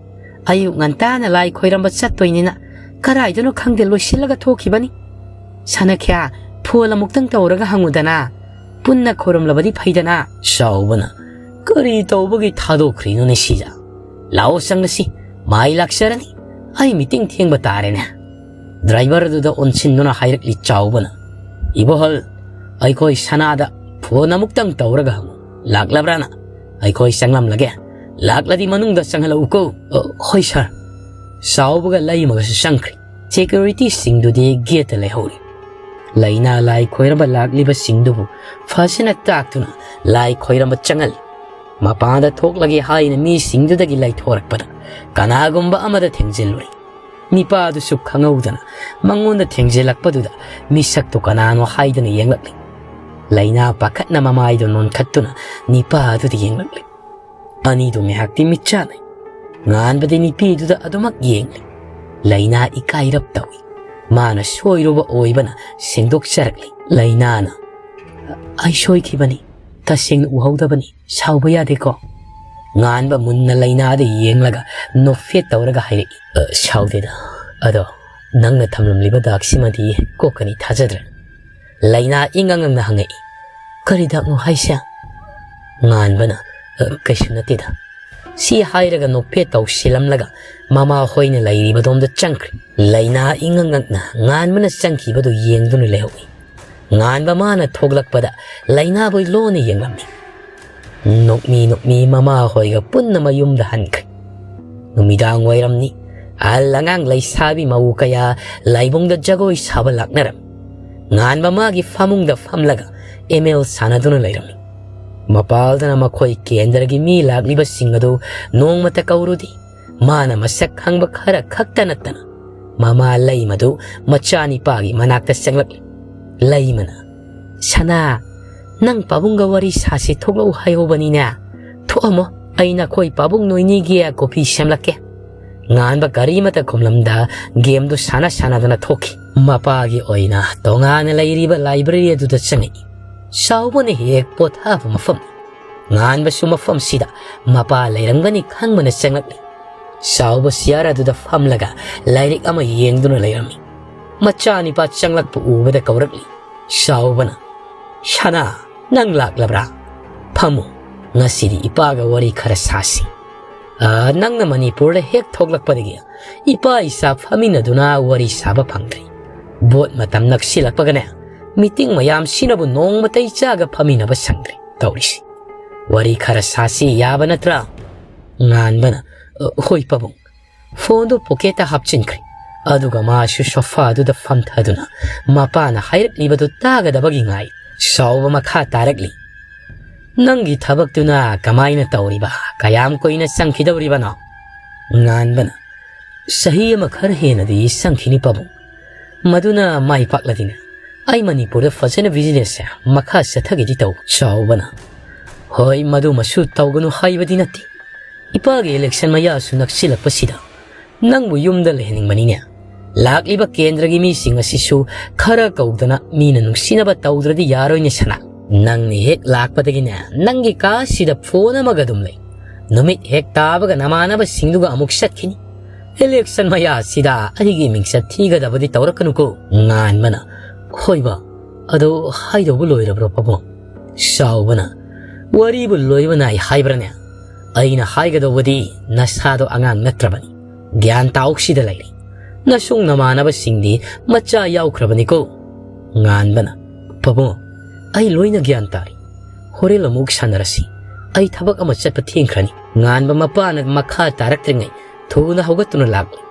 ꯑꯌꯨꯛ ꯉꯟꯇꯥꯅ ꯂꯥꯏ ꯈꯣꯏꯔꯝꯕ ꯆꯠꯇꯣꯏꯅꯤꯅ꯫ ꯀꯗꯥꯏꯗꯅꯣ ꯈꯪꯗꯦ, ꯂꯣꯏꯁꯤꯜꯂꯒ ꯊꯣꯛꯈꯤꯕꯅꯤ꯫ ꯁꯅꯈ꯭ꯌꯥ, ꯐꯣꯟ ꯑꯃꯨꯛꯇꯪ ꯇꯧꯔꯒ ꯍꯪꯉꯨꯗꯅ, ꯄꯨꯟꯅ ꯈꯣꯏꯔꯝꯂꯕꯗꯤ ꯐꯩꯗꯅ꯫" ꯆꯥꯎꯕꯅ, "ꯀꯔꯤ ꯇꯧꯕꯒꯤ ꯊꯥꯗꯣꯛꯈ꯭ꯔꯤꯅꯣꯅꯦ ꯁꯤꯖꯥ? ꯂꯥꯛꯑꯣ ꯆꯪꯂꯁꯤ, ꯃꯥꯏ ꯂꯥꯛꯆꯔꯅꯤ꯫ ꯑꯩ ꯃꯤꯇꯤꯡ ꯊꯦꯡꯕ ꯇꯥꯔꯦꯅꯦ꯫" ꯗ꯭ꯔꯥꯏꯚꯔꯗꯨꯗ ꯑꯣꯟꯁꯤꯟꯗꯨꯅ ꯍꯥꯏꯔꯛꯂꯤ ꯆꯥꯎꯕꯅ, "ꯏꯕꯣꯍꯜ, ꯑꯩꯈꯣꯏ ꯁꯅꯥꯗ ꯐꯣꯟ ꯑꯃꯨꯛꯇꯪ ꯇꯧꯔꯒ ꯍꯪꯉꯨ, ꯂꯥꯛꯂꯕ꯭ꯔꯥꯅ? ꯑꯩꯈꯣꯏ ꯆꯪꯂꯝꯂꯒꯦ, ꯂꯥꯛꯂꯗꯤ ꯃꯅꯨꯡꯗ ꯆꯪꯍꯜꯂꯛꯎꯀꯣ꯫" "ꯑ, ꯍꯣꯏ ꯁꯥꯔ꯫" ꯆꯥꯎꯕꯒ ꯂꯩꯃꯒꯁꯨ ꯆꯪꯈ꯭ꯔꯦ꯫ ꯁꯦꯀ꯭ꯌꯨꯔꯤꯇꯤꯁꯤꯡꯗꯨꯗꯤ ꯒꯦꯠꯇ ꯂꯩꯍꯧꯔꯤ꯫ ꯂꯩꯅꯥ ꯂꯥꯏ ꯈꯣꯏꯔꯝꯕ ꯂꯥꯛꯂꯤꯕꯁꯤꯡꯗꯨꯕꯨ ꯐꯖꯅ ꯇꯥꯛꯇꯨꯅ ꯂꯥꯏ ꯈꯣꯏꯔꯝꯕ ꯆꯪꯍꯜꯂꯤ꯫ ꯃꯄꯥꯟꯗ ꯊꯣꯛꯂꯒꯦ ꯍꯥꯏꯅ ꯃꯤꯁꯤꯡꯗꯨꯗꯒꯤ ꯂꯩꯊꯣꯔꯛꯄꯗ ꯀꯅꯥꯒꯨꯝꯕ ꯑꯃꯗ ꯊꯦꯡꯖꯤꯜꯂꯨꯔꯦ꯫ ꯅꯤꯄꯥꯗꯨꯁꯨ ꯈꯪꯍꯧꯗꯅ ꯃꯉꯣꯟꯗ ꯊꯦꯡꯖꯤꯜꯂꯛꯄꯗꯨꯗ ꯃꯤꯁꯛꯇꯨ ꯀꯅꯥꯅꯣ ꯍꯥꯏꯗꯨꯅ ꯌꯦꯡꯂꯛꯂꯤ꯫ ꯂꯩꯅꯥ ꯄꯥꯈꯠꯅ ꯃꯃꯥꯏꯗꯨ ꯅꯣꯟꯈꯠꯇꯨꯅ ꯅꯤꯄꯥꯗꯨꯗ ꯌꯦꯡꯂꯛꯂꯤ꯫ ꯑꯅꯤꯗꯨ ꯉꯥꯏꯍꯥꯛꯇꯤ ꯃꯤꯠ ꯆꯥꯟꯅꯩ꯫ ꯉꯥꯟꯕꯗꯤ ꯅꯨꯄꯤꯗꯨꯗ ꯑꯗꯨꯃꯛ ꯌꯦꯡꯂꯤ꯫ ꯂꯩꯅꯥ ꯏꯀꯥꯏꯔꯞ ꯇꯧꯏ꯫ ꯃꯥꯅ ꯁꯣꯏꯔꯨꯕ ꯑꯣꯏꯕꯅ ꯁꯦꯡꯗꯣꯛꯆꯔꯛꯂꯤ꯫ ꯂꯩꯅꯥꯅ, "ꯑꯩ ꯁꯣꯏꯈꯤꯕꯅꯤ, ꯇꯁꯦꯡꯅ ꯎꯍꯧꯗꯕꯅꯤ, ꯁꯥꯎꯕ ꯌꯥꯗꯦꯀꯣ꯫" ꯉꯥꯟꯕ ꯃꯨꯟꯅ ꯂꯩꯅꯥꯗ ꯌꯦꯡꯂꯒ ꯅꯣꯛꯐꯦꯠ ꯇꯧꯔꯒ ꯍꯥꯏꯔꯛꯏ, "ꯑ, ꯁꯥꯎꯗꯦꯗ, ꯑꯗꯣ ꯅꯪꯅ ꯊꯝꯂꯝꯂꯤꯕ ꯗꯥꯛꯁꯤꯃꯗꯤ ꯀꯣꯛꯀꯅꯤ ꯊꯥꯖꯗ꯭ꯔꯦ꯫" ꯂꯩꯅꯥ ꯏꯉꯛ ꯉꯛꯅ ꯍꯪꯉꯛꯏ, "ꯀꯔꯤ ꯗꯥꯛꯅꯣ ꯍꯥꯏꯁꯦ?" ꯉꯥꯟꯕꯅ, "ꯑ, ꯀꯩꯁꯨ ꯅꯠꯇꯦꯗ꯫" ꯁꯤ ꯍꯥꯏꯔꯒ ꯅꯣꯛꯐꯦꯠ ꯇꯧꯁꯤꯜꯂꯝꯂꯒ ꯃꯃꯥ ꯍꯣꯏꯅ ꯂꯩꯔꯤꯕꯗꯣꯝꯗ ꯆꯪꯈ꯭ꯔꯦ꯫ ꯂꯩꯅꯥ ꯏꯉꯛ ꯉꯛꯅ ꯉꯥꯟꯕꯅ ꯆꯪꯈꯤꯕꯗꯨ ꯌꯦꯡꯗꯨꯅ ꯂꯩꯍꯧꯏ꯫ ꯉꯥꯟꯕ ꯃꯥꯅ ꯊꯣꯛꯂꯛꯄꯗ ꯂꯩꯅꯥꯕꯨ ꯂꯣꯟꯅ ꯌꯦꯡꯂꯝꯃꯤ꯫ ꯅꯣꯛꯃꯤ ꯅꯣꯛꯃꯤ ꯃꯃꯥ ꯍꯣꯏꯒ ꯄꯨꯟꯅ ꯃꯌꯨꯝꯗ ꯍꯟꯈ꯭ꯔꯦ꯫ ꯅꯨꯃꯤꯗꯥꯡ ꯋꯥꯏꯔꯝꯅꯤ꯫ ꯑꯍꯜ ꯑꯉꯥꯡ ꯂꯩꯁꯥꯕꯤ ꯃꯧ ꯀꯌꯥ ꯂꯥꯏꯕꯨꯡꯗ ꯖꯒꯣꯏ ꯁꯥꯕ ꯂꯥꯛꯅꯔꯝꯃꯤ꯫ ꯉꯥꯟꯕ ꯃꯥꯒꯤ ꯐꯃꯨꯡꯗ ꯐꯝꯂꯒ ꯑꯦꯝ ꯑꯦꯜ ꯁꯥꯟꯅꯗꯨꯅ ꯂꯩꯔꯝꯃꯤ꯫ ꯃꯄꯥꯜꯗꯅ ꯃꯈꯣꯏ ꯀꯦꯟꯗ꯭ꯔꯒꯤ ꯃꯤ ꯂꯥꯛꯂꯤꯕꯁꯤꯡ ꯑꯗꯨ ꯅꯣꯡꯃꯇ ꯀꯧꯔꯨꯗꯦ꯫ ꯃꯥꯅ ꯃꯁꯛ ꯈꯪꯕ ꯈꯔ ꯈꯛꯇ ꯅꯠꯇꯅ ꯃꯃꯥ ꯂꯩꯃꯗꯨ ꯃꯆꯥꯅꯤꯄꯥꯒꯤ ꯃꯅꯥꯛꯇ ꯆꯪꯂꯛꯂꯤ꯫ ꯂꯩꯃꯅ, "ꯁꯅꯥ, ꯅꯪ ꯄꯥꯕꯨꯡꯒ ꯋꯥꯔꯤ ꯁꯥꯁꯤ ꯊꯣꯛꯂꯛꯎ ꯍꯥꯏꯍꯧꯕꯅꯤꯅꯦ꯫ ꯊꯣꯛꯑꯝꯃꯣ, ꯑꯩ ꯅꯈꯣꯏ ꯄꯥꯕꯨꯡ ꯅꯣꯏꯅꯤꯒꯤ ꯀꯣꯐꯤ ꯁꯦꯝꯂꯛꯀꯦ"꯫ ꯉꯥꯟꯕ ꯀꯔꯤꯃꯇ ꯈꯨꯝꯂꯝꯗ ꯒꯦꯝꯗꯨ ꯁꯥꯟꯅ ꯁꯥꯟꯅꯗꯅ ꯊꯣꯛꯈꯤ꯫ ꯃꯄꯥꯒꯤ ꯑꯣꯏꯅ ꯇꯣꯉꯥꯟꯅ ꯂꯩꯔꯤꯕ ꯂꯥꯏꯕ꯭ꯔꯦꯔꯤ ꯑꯗꯨꯗ ꯆꯪꯉꯛꯏ꯫ ꯆꯥꯎꯕꯅ ꯍꯦꯛ ꯄꯣꯊꯥꯕ ꯃꯐꯝ꯫ ꯉꯥꯟꯕꯁꯨ ꯃꯐꯝꯁꯤꯗ ꯃꯄꯥ ꯂꯩꯔꯝꯒꯅꯤ ꯈꯪꯕꯅ ꯆꯪꯂꯛꯂꯤ꯫ ꯆꯥꯎꯕ ꯆꯤꯌꯥꯔ ꯑꯗꯨꯗ ꯐꯝꯂꯒ ꯂꯥꯏꯔꯤꯛ ꯑꯃ ꯌꯦꯡꯗꯨꯅ ꯂꯩꯔꯝꯃꯤ꯫ ꯃꯆꯥꯅꯤꯄꯥ ꯆꯪꯂꯛꯄ ꯎꯕꯗ ꯀꯧꯔꯛꯂꯤ꯫ ꯆꯥꯎꯕꯅ, "ꯁꯅꯥ, ꯅꯪ ꯂꯥꯛꯂꯕ꯭ꯔꯥ? ꯐꯝꯃꯨ, ꯉꯁꯤꯗꯤ ꯏꯄꯥꯒ ꯋꯥꯔꯤ ꯈꯔ ꯁꯥꯁꯤ꯫ ꯑ, ꯅꯪꯅ ꯃꯅꯤꯄꯨꯔꯗ ꯍꯦꯛ ꯊꯣꯛꯂꯛꯄꯗꯒꯤ ꯏꯄꯥ ꯏꯆꯥ ꯐꯝꯃꯤꯟꯅꯗꯨꯅ ꯋꯥꯔꯤ ꯁꯥꯕ ꯐꯪꯗ꯭ꯔꯤ꯫ ꯚꯣꯠ ꯃꯇꯝ ꯅꯛꯁꯤꯜꯂꯛꯄꯒꯅꯦ, ꯃꯤꯇꯤꯡ ꯃꯌꯥꯝꯁꯤꯅꯕꯨ ꯅꯣꯡꯃꯇ ꯏꯆꯥꯒ ꯐꯝꯃꯤꯟꯅꯕ ꯁꯪꯗ꯭ꯔꯦ ꯇꯧꯔꯤꯁꯤ꯫ ꯋꯥꯔꯤ ꯈꯔ ꯁꯥꯁꯤ ꯌꯥꯕ ꯅꯠꯇ꯭ꯔꯥ?" ꯉꯥꯟꯕꯅ, "ꯑ, ꯍꯣꯏ ꯄꯥꯕꯨꯡ"꯫ ꯐꯣꯟꯗꯨ ꯄꯣꯀꯦꯠꯇ ꯍꯥꯞꯆꯤꯟꯈ꯭ꯔꯦ꯫ ꯑꯗꯨꯒ ꯃꯥꯁꯨ ꯁꯣꯐꯥꯗꯨꯗ ꯐꯝꯊꯗꯨꯅ ꯃꯄꯥꯅ ꯍꯥꯏꯔꯛꯂꯤꯕꯗꯨ ꯇꯥꯒꯗꯕꯒꯤ ꯉꯥꯏ꯫ ꯆꯥꯎꯕ ꯃꯈꯥ ꯇꯥꯔꯛꯂꯤ꯫ "ꯅꯪꯒꯤ ꯊꯕꯛꯇꯨꯅ ꯀꯃꯥꯏꯅ ꯇꯧꯔꯤꯕ? ꯀꯌꯥꯝ ꯀꯨꯏꯅ ꯆꯪꯈꯤꯗꯧꯔꯤꯕꯅꯣ?" ꯉꯥꯟꯕꯅ, "ꯆꯍꯤ ꯑꯃ ꯈꯔ ꯍꯦꯟꯅꯗꯤ ꯆꯪꯈꯤꯅꯤ ꯄꯥꯕꯨꯡ꯫ ꯃꯗꯨꯅ ꯃꯥꯏ ꯄꯥꯛꯂꯗꯤꯅꯦ, ꯑꯩ ꯃꯅꯤꯄꯨꯔꯗ ꯐꯖꯅ ꯕꯤꯖꯤꯅꯦꯁꯁꯦ ꯃꯈꯥ ꯆꯠꯊꯒꯦꯗꯤ ꯇꯧꯕ"꯫ ꯆꯥꯎꯕꯅ, "ꯍꯣꯏ, ꯃꯗꯨꯃꯁꯨ ꯇꯧꯒꯅꯨ ꯍꯥꯏꯕꯗꯤ ꯅꯠꯇꯦ꯫ ꯏꯄꯥꯒꯤ ꯏꯂꯦꯛꯁꯟ ꯃꯌꯥꯁꯨ ꯅꯛꯁꯤꯜꯂꯛꯄꯁꯤꯗ ꯅꯪꯕꯨ ꯌꯨꯝꯗ ꯂꯩꯍꯟꯅꯤꯡꯕꯅꯤꯅꯦ꯫ ꯂꯥꯛꯂꯤꯕ ꯀꯦꯟꯗ꯭ꯔꯒꯤ ꯃꯤꯁꯤꯡ ꯑꯁꯤꯁꯨ ꯈꯔ ꯀꯧꯗꯅ ꯃꯤꯅ ꯅꯨꯡꯁꯤꯅꯕ ꯇꯧꯗ꯭ꯔꯗꯤ ꯌꯥꯔꯣꯏꯅꯦ ꯁꯅꯥ꯫ ꯅꯪꯅ ꯍꯦꯛ ꯂꯥꯛꯄꯗꯒꯤꯅꯦ, ꯅꯪꯒꯤ ꯀꯥꯁꯤꯗ ꯐꯣꯟ ꯑꯃꯒ ꯑꯗꯨꯝ ꯂꯩ꯫ ꯅꯨꯃꯤꯠ ꯍꯦꯛ ꯇꯥꯕꯒ ꯅꯃꯥꯟꯅꯕꯁꯤꯡꯗꯨꯒ ꯑꯃꯨꯛ ꯆꯠꯈꯤꯅꯤ꯫ ꯏꯂꯦꯛꯁꯟ ꯃꯌꯥꯁꯤꯗ ꯑꯩꯒꯤ ꯃꯤꯡꯆꯠ ꯊꯤꯒꯗꯕꯗꯤ ꯇꯧꯔꯛꯀꯅꯨꯀꯣ"꯫ ꯉꯥꯟꯕꯅ, "ꯍꯣꯏꯕ, ꯑꯗꯣ ꯍꯥꯏꯗꯧꯕ ꯂꯣꯏꯔꯕ꯭ꯔꯣ ꯄꯥꯕꯨꯡ?" ꯆꯥꯎꯕꯅ, "ꯋꯥꯔꯤꯕꯨ ꯂꯣꯏꯕ ꯅꯥꯏ ꯍꯥꯏꯕ꯭ꯔꯅꯦ? ꯑꯩꯅ ꯍꯥꯏꯒꯗꯧꯕꯗꯤ ꯅꯁꯥꯗꯣ ꯑꯉꯥꯡ ꯅꯠꯇ꯭ꯔꯕꯅꯤ꯫ ꯒ꯭ꯌꯥꯟ ꯇꯥꯎꯁꯤꯗ ꯂꯩꯔꯦ꯫ ꯅꯁꯨꯡ ꯅꯃꯥꯟꯅꯕꯁꯤꯡꯗꯤ ꯃꯆꯥ ꯌꯥꯎꯈ꯭ꯔꯕꯅꯤꯀꯣ"꯫ ꯉꯥꯟꯕꯅ, "ꯄꯥꯕꯨꯡ, ꯑꯩ ꯂꯣꯏꯅ ꯒ꯭ꯌꯥꯟ ꯇꯥꯔꯦ꯫ ꯍꯣꯔꯦꯟ ꯑꯃꯨꯛ ꯁꯥꯟꯅꯔꯁꯤ꯫ ꯑꯩ ꯊꯕꯛ ꯑꯃ ꯆꯠꯄ ꯊꯦꯡꯈ꯭ꯔꯅꯤ"꯫ ꯉꯥꯟꯕ ꯃꯄꯥꯅ ꯃꯈꯥ ꯇꯥꯔꯛꯇ꯭ꯔꯤꯉꯩ ꯊꯨꯅ ꯍꯧꯒꯠꯇꯨꯅ ꯂꯥꯛꯂꯤ꯫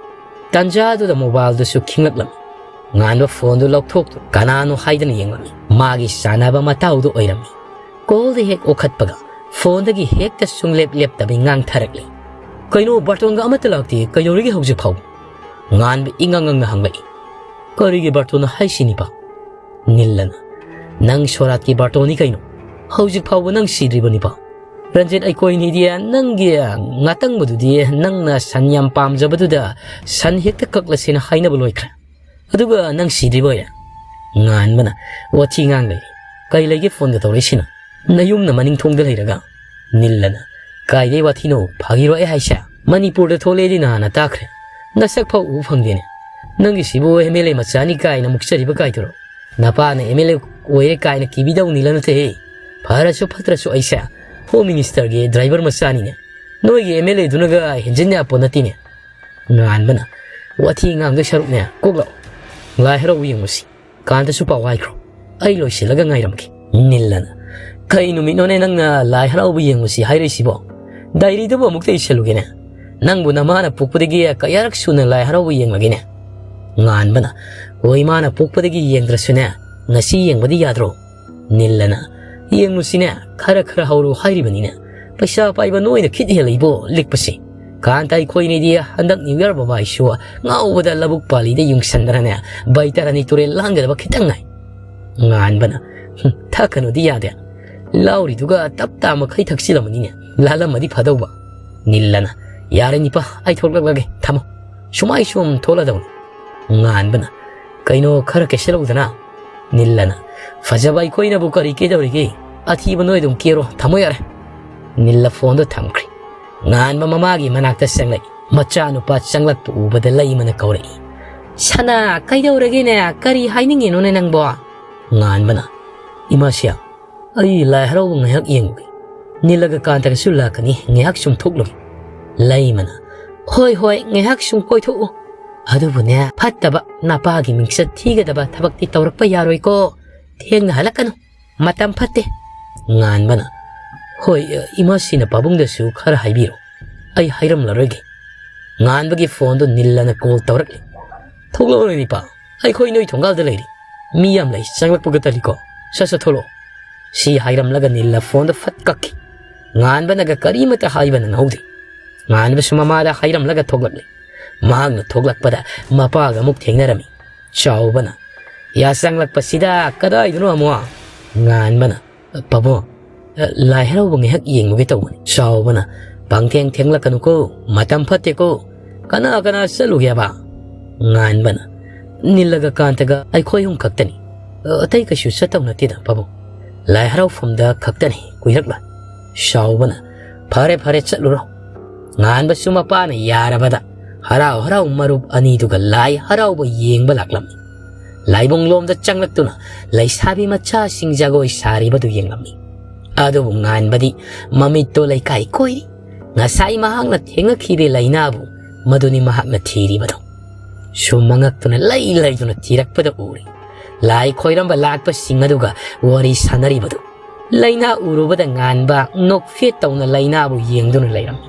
ꯇꯥꯟꯖꯥꯗꯨꯗ ꯃꯣꯕꯥꯏꯜꯗꯨꯁꯨ ꯈꯤꯡꯂꯛꯂꯝꯃꯤ꯫ ꯉꯥꯟꯕ ꯐꯣꯟꯗꯨ ꯂꯧꯊꯣꯛꯇꯨꯅ ꯀꯅꯥꯅꯣ ꯍꯥꯏꯗꯅ ꯌꯦꯡꯂꯝꯃꯤ꯫ ꯃꯥꯒꯤ ꯆꯥꯟꯅꯕ ꯃꯇꯥꯎꯗꯨ ꯑꯣꯏꯔꯝꯃꯤ꯫ ꯀꯣꯜꯗ ꯍꯦꯛ ꯑꯣꯈꯠꯄꯒ ꯐꯣꯟꯗꯒꯤ ꯍꯦꯛꯇ ꯁꯨꯡꯂꯦꯞ ꯂꯦꯞꯇꯕꯤ ꯉꯥꯡꯊꯔꯛꯂꯤ꯫ "ꯀꯩꯅꯣ, ꯕꯥꯔꯇꯣꯟꯒ ꯑꯃꯠꯇ ꯂꯥꯛꯇꯦ, ꯀꯩꯗꯧꯔꯤꯒꯦ ꯍꯧꯖꯤꯛ ꯐꯥꯎ?" ꯉꯥꯟꯕ ꯏꯉꯥꯡ ꯉꯥꯡꯅ ꯍꯪꯂꯛꯏ꯫ "ꯀꯔꯤꯒꯤ ꯕꯥꯔꯇꯣꯟꯅꯣ ꯍꯥꯏꯁꯤ, ꯅꯤꯄꯥ?" ꯅꯤꯜꯂꯅ, "ꯅꯪ ꯁꯣꯔꯥꯠꯀꯤ ꯕꯥꯔꯇꯣꯟꯅꯤ ꯀꯩꯅꯣ꯫ ꯍꯧꯖꯤꯛ ꯐꯥꯎꯕ ꯅꯪ ꯁꯤꯗ꯭ꯔꯤꯕꯣ, ꯅꯤꯄꯥ? ꯔꯟꯖꯤꯠ, ꯑꯩꯈꯣꯏꯅꯤꯗꯤ ꯅꯪꯒꯤ ꯉꯥꯇꯪꯕꯗꯨꯗꯤ ꯅꯪꯅ ꯁꯟ ꯌꯥꯝ ꯄꯥꯝꯖꯕꯗꯨꯗ ꯁꯟ ꯍꯦꯛꯇ ꯀꯛꯂꯁꯦꯅ ꯍꯥꯏꯅꯕ ꯂꯣꯏꯈ꯭ꯔꯦ꯫ ꯑꯗꯨꯒ ꯅꯪ ꯁꯤꯗ꯭ꯔꯤꯕꯣꯏꯔꯦ?" ꯉꯥꯟꯕꯅ ꯋꯥꯊꯤ ꯉꯥꯡ ꯂꯩꯔꯤ꯫ "ꯀꯩ ꯂꯩꯒꯦ ꯐꯣꯟꯒ ꯇꯧꯔꯛꯏꯁꯤꯅ? ꯅꯌꯨꯝꯅ ꯃꯅꯤꯡ ꯊꯣꯡꯗ ꯂꯩꯔꯒ?" ꯅꯤꯜꯂꯅ, "ꯀꯥꯏꯗꯩ ꯋꯥꯊꯤꯅꯣ? ꯐꯥꯒꯤꯔꯣ ꯑꯩ ꯍꯥꯏꯁꯦ? ꯃꯅꯤꯄꯨꯔꯗ ꯊꯣꯛꯂꯛꯑꯦꯗꯤ ꯅꯍꯥꯟꯅ ꯇꯥꯈ꯭ꯔꯦ꯫ ꯅꯁꯛ ꯐꯥꯎ ꯎꯕ ꯐꯪꯗꯦꯅꯦ꯫ ꯅꯪꯒꯤꯁꯤꯕꯨ ꯑꯦꯝ ꯑꯦꯜ ꯑꯦ ꯃꯆꯥꯅꯤ ꯀꯥꯏꯅ ꯃꯨꯛꯆꯔꯤꯕ ꯀꯥꯏꯗꯨꯔꯣ? ꯅꯄꯥꯅ ꯑꯦꯝ ꯑꯦꯜ ꯑꯦ ꯑꯣꯏꯔꯦ ꯀꯥꯏꯅ ꯀꯤꯕꯤꯗꯧ ꯅꯤꯜꯂ ꯅꯠꯇꯦꯍꯦ꯫ ꯐꯔꯁꯨ ꯐꯠꯇ꯭ꯔꯁꯨ ꯑꯩꯁꯦ ꯍꯣꯝ ꯃꯤꯅꯤꯁꯇꯔꯒꯤ ꯗ꯭ꯔꯥꯏꯚꯔ ꯃꯆꯥꯅꯤꯅꯦ꯫ ꯅꯣꯏꯒꯤ ꯑꯦꯝ ꯑꯦꯜ ꯑꯦꯗꯨꯅꯒ ꯍꯦꯟꯖꯤꯟ ꯌꯥꯄꯣ ꯅꯠꯇꯦꯅꯦ꯫" ꯉꯥꯟꯕꯅ, "ꯋꯥꯊꯤ ꯉꯥꯡꯗꯣꯏ ꯁꯔꯨꯛꯅꯦ, ꯀꯣꯛ ꯂꯥꯛꯑꯣ꯫ ꯂꯥꯏ ꯍꯔꯥꯎꯕ ꯌꯦꯡꯉꯨꯁꯤ꯫ ꯀꯥꯟꯇꯁꯨ ꯄꯥꯎ ꯍꯥꯏꯈ꯭ꯔꯣ꯫ ꯑꯩ ꯂꯣꯏꯁꯤꯜꯂꯒ ꯉꯥꯏꯔꯝꯒꯦ꯫" ꯅꯤꯜꯂꯅ, "ꯀꯩ ꯅꯨꯃꯤꯠꯅꯣꯅꯦ ꯅꯪꯅ ꯂꯥꯏ ꯍꯔꯥꯎꯕ ꯌꯦꯡꯉꯨꯁꯤ ꯍꯥꯏꯔꯛꯏꯁꯤꯕꯣ? ꯗꯥꯏꯔꯤꯗꯨꯕꯨ ꯑꯃꯨꯛꯇ ꯏꯁꯜꯂꯨꯒꯦꯅꯦ꯫ ꯅꯪꯕꯨ ꯅꯃꯥꯅ ꯄꯣꯛꯄꯗꯒꯤ ꯀꯌꯥꯔꯛ ꯁꯨꯅ ꯂꯥꯏ ꯍꯔꯥꯎꯕ ꯌꯦꯡꯂꯒꯦꯅꯦ?" ꯉꯥꯟꯕꯅ, "ꯍꯣꯏ, ꯏꯃꯥꯅ ꯄꯣꯛꯄꯗꯒꯤ ꯌꯦꯡꯗ꯭ꯔꯁꯨꯅꯦ, ꯉꯁꯤ ꯌꯦꯡꯕꯗꯤ ꯌꯥꯗ꯭ꯔꯣ?" ꯅꯤꯜꯂꯅ, "ꯌꯦꯡꯉꯨꯁꯤꯅꯦ, ꯈꯔ ꯈꯔ ꯍꯧꯔꯨ ꯍꯥꯏꯔꯤꯕꯅꯤꯅꯦ꯫ ꯄꯩꯁꯥ ꯄꯥꯏꯕ ꯅꯣꯏꯅ ꯈꯤꯠ ꯍꯦꯜꯂꯛꯏꯕꯣ, ꯂꯤꯛꯄꯁꯤ꯫ ꯀꯥꯟꯇ ꯑꯩꯈꯣꯏꯅꯤꯗꯤ ꯍꯟꯗꯛ ꯅ꯭ꯌꯨ ꯌꯔ ꯕꯕꯥꯏꯁꯨ ꯉꯥꯎꯕꯗ ꯂꯧꯕꯨꯛ ꯄꯥꯂꯤꯗ ꯌꯨꯡꯁꯟꯗꯅꯅꯦ, ꯕꯩꯇꯔꯥꯅꯤ ꯇꯨꯔꯦꯜ ꯂꯥꯟꯒꯗꯕ ꯈꯤꯇꯪ ꯉꯥꯏ꯫" ꯉꯥꯟꯕꯅ, "ꯍꯨꯝ, ꯊꯛꯀꯅꯨꯗꯤ ꯌꯥꯗꯦ꯫ ꯂꯥꯎꯔꯤꯗꯨꯒ ꯇꯞ ꯇꯥ ꯃꯈꯩ ꯊꯛꯆꯤꯜꯂꯝꯃꯅꯤꯅꯦ, ꯂꯥꯜꯂꯝꯃꯗꯤ ꯐꯗꯧꯕ꯫" ꯅꯤꯜꯂꯅ, "ꯌꯥꯔꯦ ꯅꯤꯄꯥ, ꯑꯩ ꯊꯣꯛꯂꯛꯂꯒꯦ, ꯊꯝꯃꯣ꯫ ꯁꯨꯃꯥꯏ ꯁꯨꯝ ꯊꯣꯛꯂꯗꯧꯅꯤ꯫" ꯉꯥꯟꯕꯅ, "ꯀꯩꯅꯣ, ꯈꯔ ꯀꯦꯁꯜꯂꯛꯎꯗꯅ꯫" ꯅꯤꯜꯂꯅ, "ꯐꯖꯕ ꯑꯩꯈꯣꯏꯅꯕꯨ ꯀꯔꯤ ꯀꯦꯗꯧꯔꯤꯒꯦ? ꯑꯊꯤꯕ ꯅꯣꯏ ꯑꯗꯨꯝ ꯀꯦꯔꯣ, ꯊꯝꯃꯣ ꯌꯥꯔꯦ꯫" ꯅꯤꯜꯂ ꯐꯣꯟꯗꯣ ꯊꯝꯈ꯭ꯔꯦ꯫ ꯉꯥꯟꯕ ꯃꯃꯥꯒꯤ ꯃꯅꯥꯛꯇ ꯆꯪꯂꯛꯏ꯫ ꯃꯆꯥꯅꯨꯄꯥ ꯆꯪꯂꯛꯄ ꯎꯕꯗ ꯂꯩꯃꯅ ꯀꯧꯔꯛꯏ꯫ "ꯁꯅꯥ, ꯀꯩꯗꯧꯔꯒꯦꯅꯦ? ꯀꯔꯤ ꯍꯥꯏꯅꯤꯡꯉꯤꯅꯣꯅꯦ ꯅꯪꯕꯣ?" ꯉꯥꯟꯕꯅ, "ꯏꯃꯥꯁꯤ, ꯑꯩ ꯂꯥꯏ ꯍꯔꯥꯎꯕ ꯉꯥꯏꯍꯥꯛ ꯌꯦꯡꯉꯨꯒꯦ꯫ ꯅꯤꯜꯂꯒ ꯀꯥꯟꯇꯒꯁꯨ ꯂꯥꯛꯀꯅꯤ, ꯉꯥꯏꯍꯥꯛ ꯁꯨꯝ ꯊꯣꯛꯂꯨꯒꯦ꯫" ꯂꯩꯃꯅ, "ꯍꯣꯏ, ꯍꯣꯏ, ꯉꯥꯏꯍꯥꯛ ꯁꯨꯝ ꯀꯣꯏꯊꯣꯛꯎ꯫ ꯑꯗꯨꯕꯨꯅꯦ, ꯐꯠꯇꯕ, ꯅꯄꯥꯒꯤ ꯃꯤꯡꯆꯠ ꯊꯤꯒꯗꯕ ꯊꯕꯛꯇꯤ ꯇꯧꯔꯛꯄ ꯌꯥꯔꯣꯏꯀꯣ꯫ ꯊꯦꯡꯅ ꯍꯜꯂꯛꯀꯅꯨ, ꯃꯇꯝ ꯐꯠꯇꯦ꯫" ꯉꯥꯟꯕꯅ, "ꯍꯣꯏ, ꯏꯃꯥꯁꯤꯅ ꯄꯥꯕꯨꯡꯗꯁꯨ ꯈꯔ ꯍꯥꯏꯕꯤꯔꯣ, ꯑꯩ ꯍꯥꯏꯔꯝꯂꯔꯣꯏꯒꯦ꯫" ꯉꯥꯟꯕꯒꯤ ꯐꯣꯟꯗꯨ ꯅꯤꯜꯂꯅ ꯀꯣꯜ ꯇꯧꯔꯛꯂꯤ꯫ "ꯊꯣꯛꯂꯛꯑꯣꯅꯦ ꯅꯤꯄꯥ, ꯑꯩꯈꯣꯏ ꯅꯣꯏ ꯊꯣꯡꯒꯥꯜꯗ ꯂꯩꯔꯤ꯫ ꯃꯤ ꯌꯥꯝ ꯂꯩ, ꯆꯪꯂꯛꯄꯒ ꯇꯜꯂꯤꯀꯣ꯫ ꯁꯠ ꯁꯠ ꯊꯣꯛꯂꯛꯑꯣ꯫" ꯁꯤ ꯍꯥꯏꯔꯝꯂꯒ ꯅꯤꯜꯂ ꯐꯣꯟꯗꯨ ꯐꯠ ꯀꯛꯈꯤ꯫ ꯉꯥꯟꯕꯅꯒ ꯀꯔꯤꯃꯇ ꯍꯥꯏꯕ ꯅꯪꯍꯧꯗꯦ꯫ ꯉꯥꯟꯕꯁꯨ ꯃꯃꯥꯗ ꯍꯥꯏꯔꯝꯂꯒ ꯊꯣꯛꯂꯛꯂꯤ꯫ ꯃꯍꯥꯛꯅ ꯊꯣꯛꯂꯛꯄꯗ ꯃꯄꯥꯒ ꯑꯃꯨꯛ ꯊꯦꯡꯅꯔꯝꯃꯤ꯫ ꯆꯥꯎꯕꯅ, "ꯌꯥ ꯆꯪꯂꯛꯄꯁꯤꯗ ꯀꯗꯥꯏꯗꯅꯣ ꯑꯃꯨꯛ?" ꯉꯥꯟꯕꯅ, "ꯄꯥꯕꯨꯡ, ꯂꯥꯏ ꯍꯔꯥꯎꯕ ꯉꯥꯏꯍꯥꯛ ꯌꯦꯡꯉꯨꯒꯦ ꯇꯧꯕꯅꯤ꯫" ꯆꯥꯎꯕꯅ, "ꯄꯪꯊꯦꯡ ꯊꯦꯡꯂꯛꯀꯅꯨꯀꯣ, ꯃꯇꯝ ꯐꯠꯇꯦꯀꯣ꯫ ꯀꯅꯥ ꯀꯅꯥ ꯆꯠꯂꯨꯒꯦꯕ?" ꯉꯥꯟꯕꯅ, "ꯅꯤꯜꯂꯒ ꯀꯥꯟꯇꯒ ꯑꯩꯈꯣꯏ ꯑꯍꯨꯝ ꯈꯛꯇꯅꯤ꯫ ꯑꯇꯩ ꯀꯩꯁꯨ ꯆꯠꯇꯧ ꯅꯠꯇꯦꯗ ꯄꯥꯕꯨꯡ꯫ ꯂꯥꯏ ꯍꯔꯥꯎꯐꯝꯗ ꯈꯛꯇꯅꯤ, ꯀꯨꯏꯔꯛꯂꯣꯏ꯫" ꯆꯥꯎꯕꯅ, "ꯐꯔꯦ ꯐꯔꯦ, ꯆꯠꯂꯨꯔꯣ꯫" ꯉꯥꯟꯕꯁꯨ ꯃꯄꯥꯅ ꯌꯥꯔꯕꯗ ꯍꯔꯥꯎ ꯍꯔꯥꯎ ꯃꯔꯨꯞ ꯑꯅꯤꯗꯨꯒ ꯂꯥꯏ ꯍꯔꯥꯎꯕ ꯌꯦꯡꯕ ꯂꯥꯛꯂꯝꯃꯤ꯫ ꯂꯥꯏꯕꯨꯡꯂꯣꯝꯗ ꯆꯪꯂꯛꯇꯨꯅ ꯂꯩꯁꯥꯕꯤ ꯃꯆꯥꯁꯤꯡ ꯖꯒꯣꯏ ꯁꯥꯔꯤꯕꯗꯨ ꯌꯦꯡꯂꯝꯃꯤ꯫ ꯑꯗꯨꯕꯨ ꯉꯥꯟꯕꯗꯤ ꯃꯃꯤꯠꯇꯣ ꯂꯩꯀꯥꯏ ꯀꯣꯏꯔꯤ꯫ ꯉꯁꯥꯏ ꯃꯍꯥꯛꯅ ꯊꯦꯡꯅꯈꯤꯕ ꯂꯥꯏꯅꯥꯕꯨ ꯃꯗꯨꯅꯤ ꯃꯍꯥꯛꯅ ꯊꯤꯔꯤꯕꯗꯣ꯫ ꯁꯨꯝ ꯃꯉꯛꯇꯨꯅ ꯂꯩ ꯂꯩꯗꯨꯅ ꯊꯤꯔꯛꯄꯗ ꯎꯔꯤ꯫ ꯂꯥꯏ ꯈꯣꯏꯔꯝꯕ ꯂꯥꯛꯄꯁꯤꯡ ꯑꯗꯨꯒ ꯋꯥꯔꯤ ꯁꯥꯟꯅꯔꯤꯕꯗꯨ꯫ ꯂꯥꯏꯅꯥ ꯎꯔꯨꯕꯗ ꯉꯥꯟꯕ ꯅꯣꯛꯐꯦꯠ ꯇꯧꯅ ꯂꯥꯏꯅꯥꯕꯨ ꯌꯦꯡꯗꯨꯅ ꯂꯩꯔꯝꯃꯤ꯫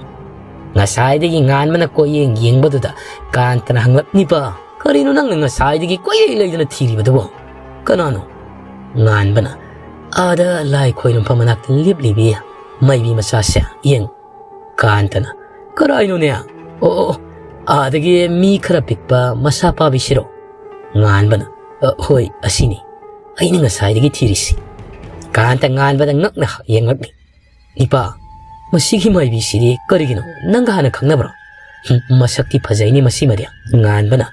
ꯉꯁꯥꯏꯗꯒꯤ ꯉꯥꯟꯕꯅ ꯀꯣꯏꯌꯦꯡ ꯌꯦꯡꯕꯗꯨꯗ ꯀꯥꯟꯇꯅ ꯍꯪꯂꯛꯅꯤꯕ, "ꯀꯔꯤꯅꯣ ꯅꯪꯅ ꯉꯁꯥꯏꯗꯒꯤ ꯀꯣꯏꯂꯩ ꯂꯩꯗꯨꯅ ꯊꯤꯔꯤꯕꯗꯨꯕꯣ? ꯀꯅꯥꯅꯣ?" ꯉꯥꯟꯕꯅ, "ꯑꯥꯗ ꯂꯥꯏ ꯈꯣꯏꯔꯝꯐꯝ ꯃꯅꯥꯛꯇ ꯂꯦꯞꯂꯤꯕꯤ ꯃꯥꯏꯕꯤ ꯃꯆꯥꯁꯦ ꯌꯦꯡꯉꯨ꯫" ꯀꯥꯟꯇꯅ, "ꯀꯔꯥꯏꯅꯣꯅꯦ? ꯑꯣ, ꯑꯣ, ꯑꯣ, ꯑꯥꯗꯒꯤ ꯃꯤ ꯈꯔ ꯄꯤꯛꯄ ꯃꯁꯥ ꯄꯥꯕꯤꯁꯤꯔꯣ?" ꯉꯥꯟꯕꯅ, "ꯑ, ꯍꯣꯏ, ꯑꯁꯤꯅꯤ ꯑꯩꯅ ꯉꯁꯥꯏꯗꯒꯤ ꯊꯤꯔꯤꯁꯤ꯫" ꯀꯥꯟꯇ ꯉꯥꯟꯕꯗ ꯉꯛꯅ ꯌꯦꯡꯂꯛꯂꯤ꯫ "ꯏꯄꯥ, ꯃꯁꯤꯒꯤ ꯃꯥꯏꯕꯤꯁꯤꯗꯤ ꯀꯔꯤꯒꯤꯅꯣ? ꯅꯪꯒ ꯍꯥꯟꯅ ꯈꯪꯅꯕ꯭ꯔꯣ? ꯍꯨꯝ, ꯃꯁꯛꯇꯤ ꯐꯖꯩꯅꯦ ꯃꯁꯤꯃꯗꯤ꯫" ꯉꯥꯟꯕꯅ,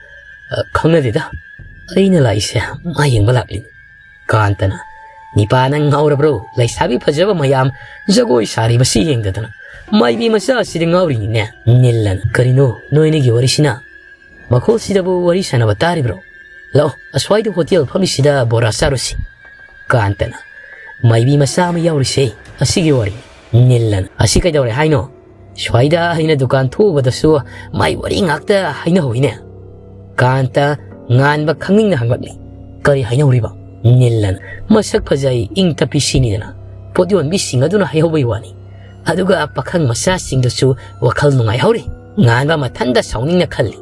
"ꯑ, ꯈꯪꯅꯗꯦꯗ, ꯑꯩꯅ ꯂꯥꯛꯏꯁꯦ ꯃꯥ ꯌꯦꯡꯕ ꯂꯥꯛꯂꯤꯅꯤ꯫" ꯀꯥꯟꯇꯅ, "ꯅꯤꯄꯥ, ꯅꯪ ꯉꯥꯎꯔꯕ꯭ꯔꯣ? ꯂꯩꯁꯥꯕꯤ ꯐꯖꯕ ꯃꯌꯥꯝ ꯖꯒꯣꯏ ꯁꯥꯔꯤꯕꯁꯤ ꯌꯦꯡꯗꯗꯅ ꯃꯥꯏꯕꯤ ꯃꯆꯥ ꯑꯁꯤꯗ ꯉꯥꯎꯔꯤꯅꯤꯅꯦ꯫" ꯅꯤꯜꯂꯅ, "ꯀꯔꯤꯅꯣ ꯅꯣꯏꯅꯤꯒꯤ ꯋꯥꯔꯤꯁꯤꯅ? ꯃꯈꯣꯜꯁꯤꯗꯕꯨ ꯋꯥꯔꯤ ꯁꯥꯟꯅꯕ ꯇꯥꯔꯤꯕ꯭ꯔꯣ? ꯂꯥꯛꯑꯣ, ꯑꯁ꯭ꯋꯥꯏꯗ ꯍꯣꯇꯦꯜ ꯐꯝꯃꯤꯁꯤꯗ ꯕꯣꯔꯥ ꯆꯥꯔꯨꯁꯤ꯫" ꯀꯥꯟꯇꯅ, "ꯃꯥꯏꯕꯤ ꯃꯆꯥ ꯑꯃ ꯌꯥꯎꯔꯤꯁꯦ, ꯑꯁꯤꯒꯤ ꯋꯥꯔꯤ꯫" ꯅꯤꯜꯂꯅ, "ꯑꯁꯤ ꯀꯩꯗꯧꯔꯦ ꯍꯥꯏꯅꯣ? ꯁ꯭ꯋꯥꯏꯗ ꯑꯩꯅ ꯗꯨꯀꯥꯟ ꯊꯣꯛꯎꯕꯗꯁꯨ ꯃꯥꯏ ꯋꯥꯔꯤ ꯉꯥꯛꯇ ꯍꯥꯏꯅꯍꯧꯏꯅꯦ꯫" ꯀꯥꯟꯇ ꯉꯥꯟꯕ ꯈꯪꯅꯤꯡꯅ ꯍꯪꯂꯛꯂꯤ, "ꯀꯔꯤ ꯍꯥꯏꯅꯍꯧꯔꯤꯕ?" ꯅꯤꯜꯂꯅ, "ꯃꯁꯛ ꯐꯖꯩ, ꯏꯪ ꯇꯞꯄꯤ ꯁꯤꯅꯤꯗꯅ ꯄꯣꯠ ꯌꯣꯟꯕꯤꯁꯤꯡ ꯑꯗꯨꯅ ꯍꯥꯏꯍꯧꯕꯒꯤ ꯋꯥꯅꯤ꯫ ꯑꯗꯨꯒ ꯄꯥꯈꯪ ꯃꯆꯥꯁꯤꯡꯗꯨꯁꯨ ꯋꯥꯈꯜ ꯅꯨꯡꯉꯥꯏꯍꯧꯔꯤ꯫" ꯉꯥꯟꯕ ꯃꯊꯟꯗ ꯁꯥꯎꯅꯤꯡꯅ ꯈꯜꯂꯤ,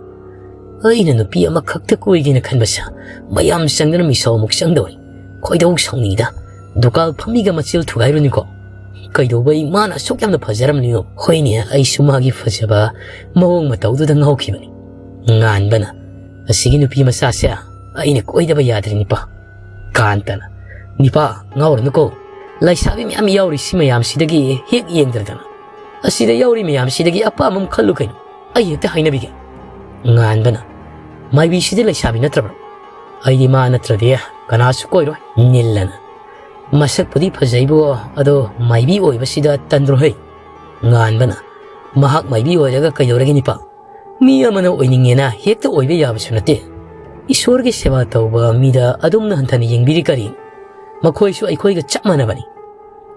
"ꯑꯩꯅ ꯅꯨꯄꯤ ꯑꯃꯈꯛꯇ ꯀꯣꯏꯒꯦꯅ ꯈꯟꯕꯁꯦ ꯃꯌꯥꯝ ꯆꯪꯗꯅ ꯃꯤꯁꯧ ꯑꯃꯨꯛ ꯆꯪꯗꯧꯔꯤ꯫ ꯈꯣꯏꯗꯧ ꯁꯥꯎꯅꯤꯡꯉꯤꯗ꯫ ꯗꯨꯀꯥꯟ ꯐꯝꯃꯤꯒ ꯃꯆꯤꯜ ꯊꯨꯒꯥꯏꯔꯨꯅꯤꯀꯣ꯫ ꯀꯩꯗꯧꯕꯩ ꯃꯥꯅ ꯑꯁꯨꯛ ꯌꯥꯝꯅ ꯐꯖꯔꯝꯂꯤꯅꯣ? ꯍꯣꯏꯅꯦ, ꯑꯩꯁꯨ ꯃꯥꯒꯤ ꯐꯖꯕ ꯃꯑꯣꯡ ꯃꯇꯧꯗꯨꯗ ꯉꯥꯎꯈꯤꯕꯅꯤ꯫ ꯉꯥꯟꯕꯅ, "ꯑꯁꯤꯒꯤ ꯅꯨꯄꯤ ꯃꯆꯥꯁꯦ ꯑꯩꯅ ꯀꯣꯏꯗꯕ ꯌꯥꯗ꯭ꯔꯦ ꯅꯤꯄꯥ꯫" ꯀꯥꯟꯇꯅ, "ꯅꯤꯄꯥ, ꯉꯥꯎꯔꯅꯨꯀꯣ, ꯂꯩꯁꯥꯕꯤ ꯃꯌꯥꯝ ꯌꯥꯎꯔꯤ ꯁꯤ ꯃꯌꯥꯝꯁꯤꯗꯒꯤ ꯍꯦꯛ ꯌꯦꯡꯗ꯭ꯔꯗꯅ꯫ ꯑꯁꯤꯗ ꯌꯥꯎꯔꯤ ꯃꯌꯥꯝꯁꯤꯗꯒꯤ ꯑꯄꯥꯝꯕ ꯑꯃ ꯈꯜꯂꯨ ꯀꯩꯅꯣ, ꯑꯩ ꯍꯦꯛꯇ ꯍꯥꯏꯅꯕꯤꯒꯦ꯫" ꯉꯥꯟꯕꯅ, "ꯃꯥꯏꯕꯤꯁꯤꯗꯤ ꯂꯩꯁꯥꯕꯤ ꯅꯠꯇ꯭ꯔꯕ꯭ꯔꯣ? ꯑꯩꯗꯤ ꯃꯥ ꯅꯠꯇ꯭ꯔꯗꯤ ꯀꯅꯥꯁꯨ ꯀꯣꯏꯔꯣꯏ꯫" ꯅꯤꯜꯂꯅ, "ꯃꯁꯛꯄꯨꯗꯤ ꯐꯖꯩꯕꯨ, ꯑꯗꯣ ꯃꯥꯏꯕꯤ ꯑꯣꯏꯕꯁꯤꯗ ꯇꯟꯗ꯭ꯔꯣ ꯍꯩ?" ꯉꯥꯟꯕꯅ, "ꯃꯍꯥꯛ ꯃꯥꯏꯕꯤ ꯑꯣꯏꯔꯒ ꯀꯩꯗꯧꯔꯒꯦ ꯅꯤꯄꯥ? ꯃꯤ ꯑꯃꯅ ꯑꯣꯏꯅꯤꯡꯉꯦꯅ ꯍꯦꯛꯇ ꯑꯣꯏꯕ ꯌꯥꯕꯁꯨ ꯅꯠꯇꯦ꯫ ꯏꯁꯣꯔꯒꯤ ꯁꯦꯕꯥ ꯇꯧꯕ ꯃꯤꯗ ꯑꯗꯨꯝꯅ ꯍꯟꯊꯅ ꯌꯦꯡꯕꯤꯔꯤ ꯀꯔꯤꯅꯣ? ꯃꯈꯣꯏꯁꯨ ꯑꯩꯈꯣꯏꯒ ꯆꯞ ꯃꯥꯟꯅꯕꯅꯤ꯫"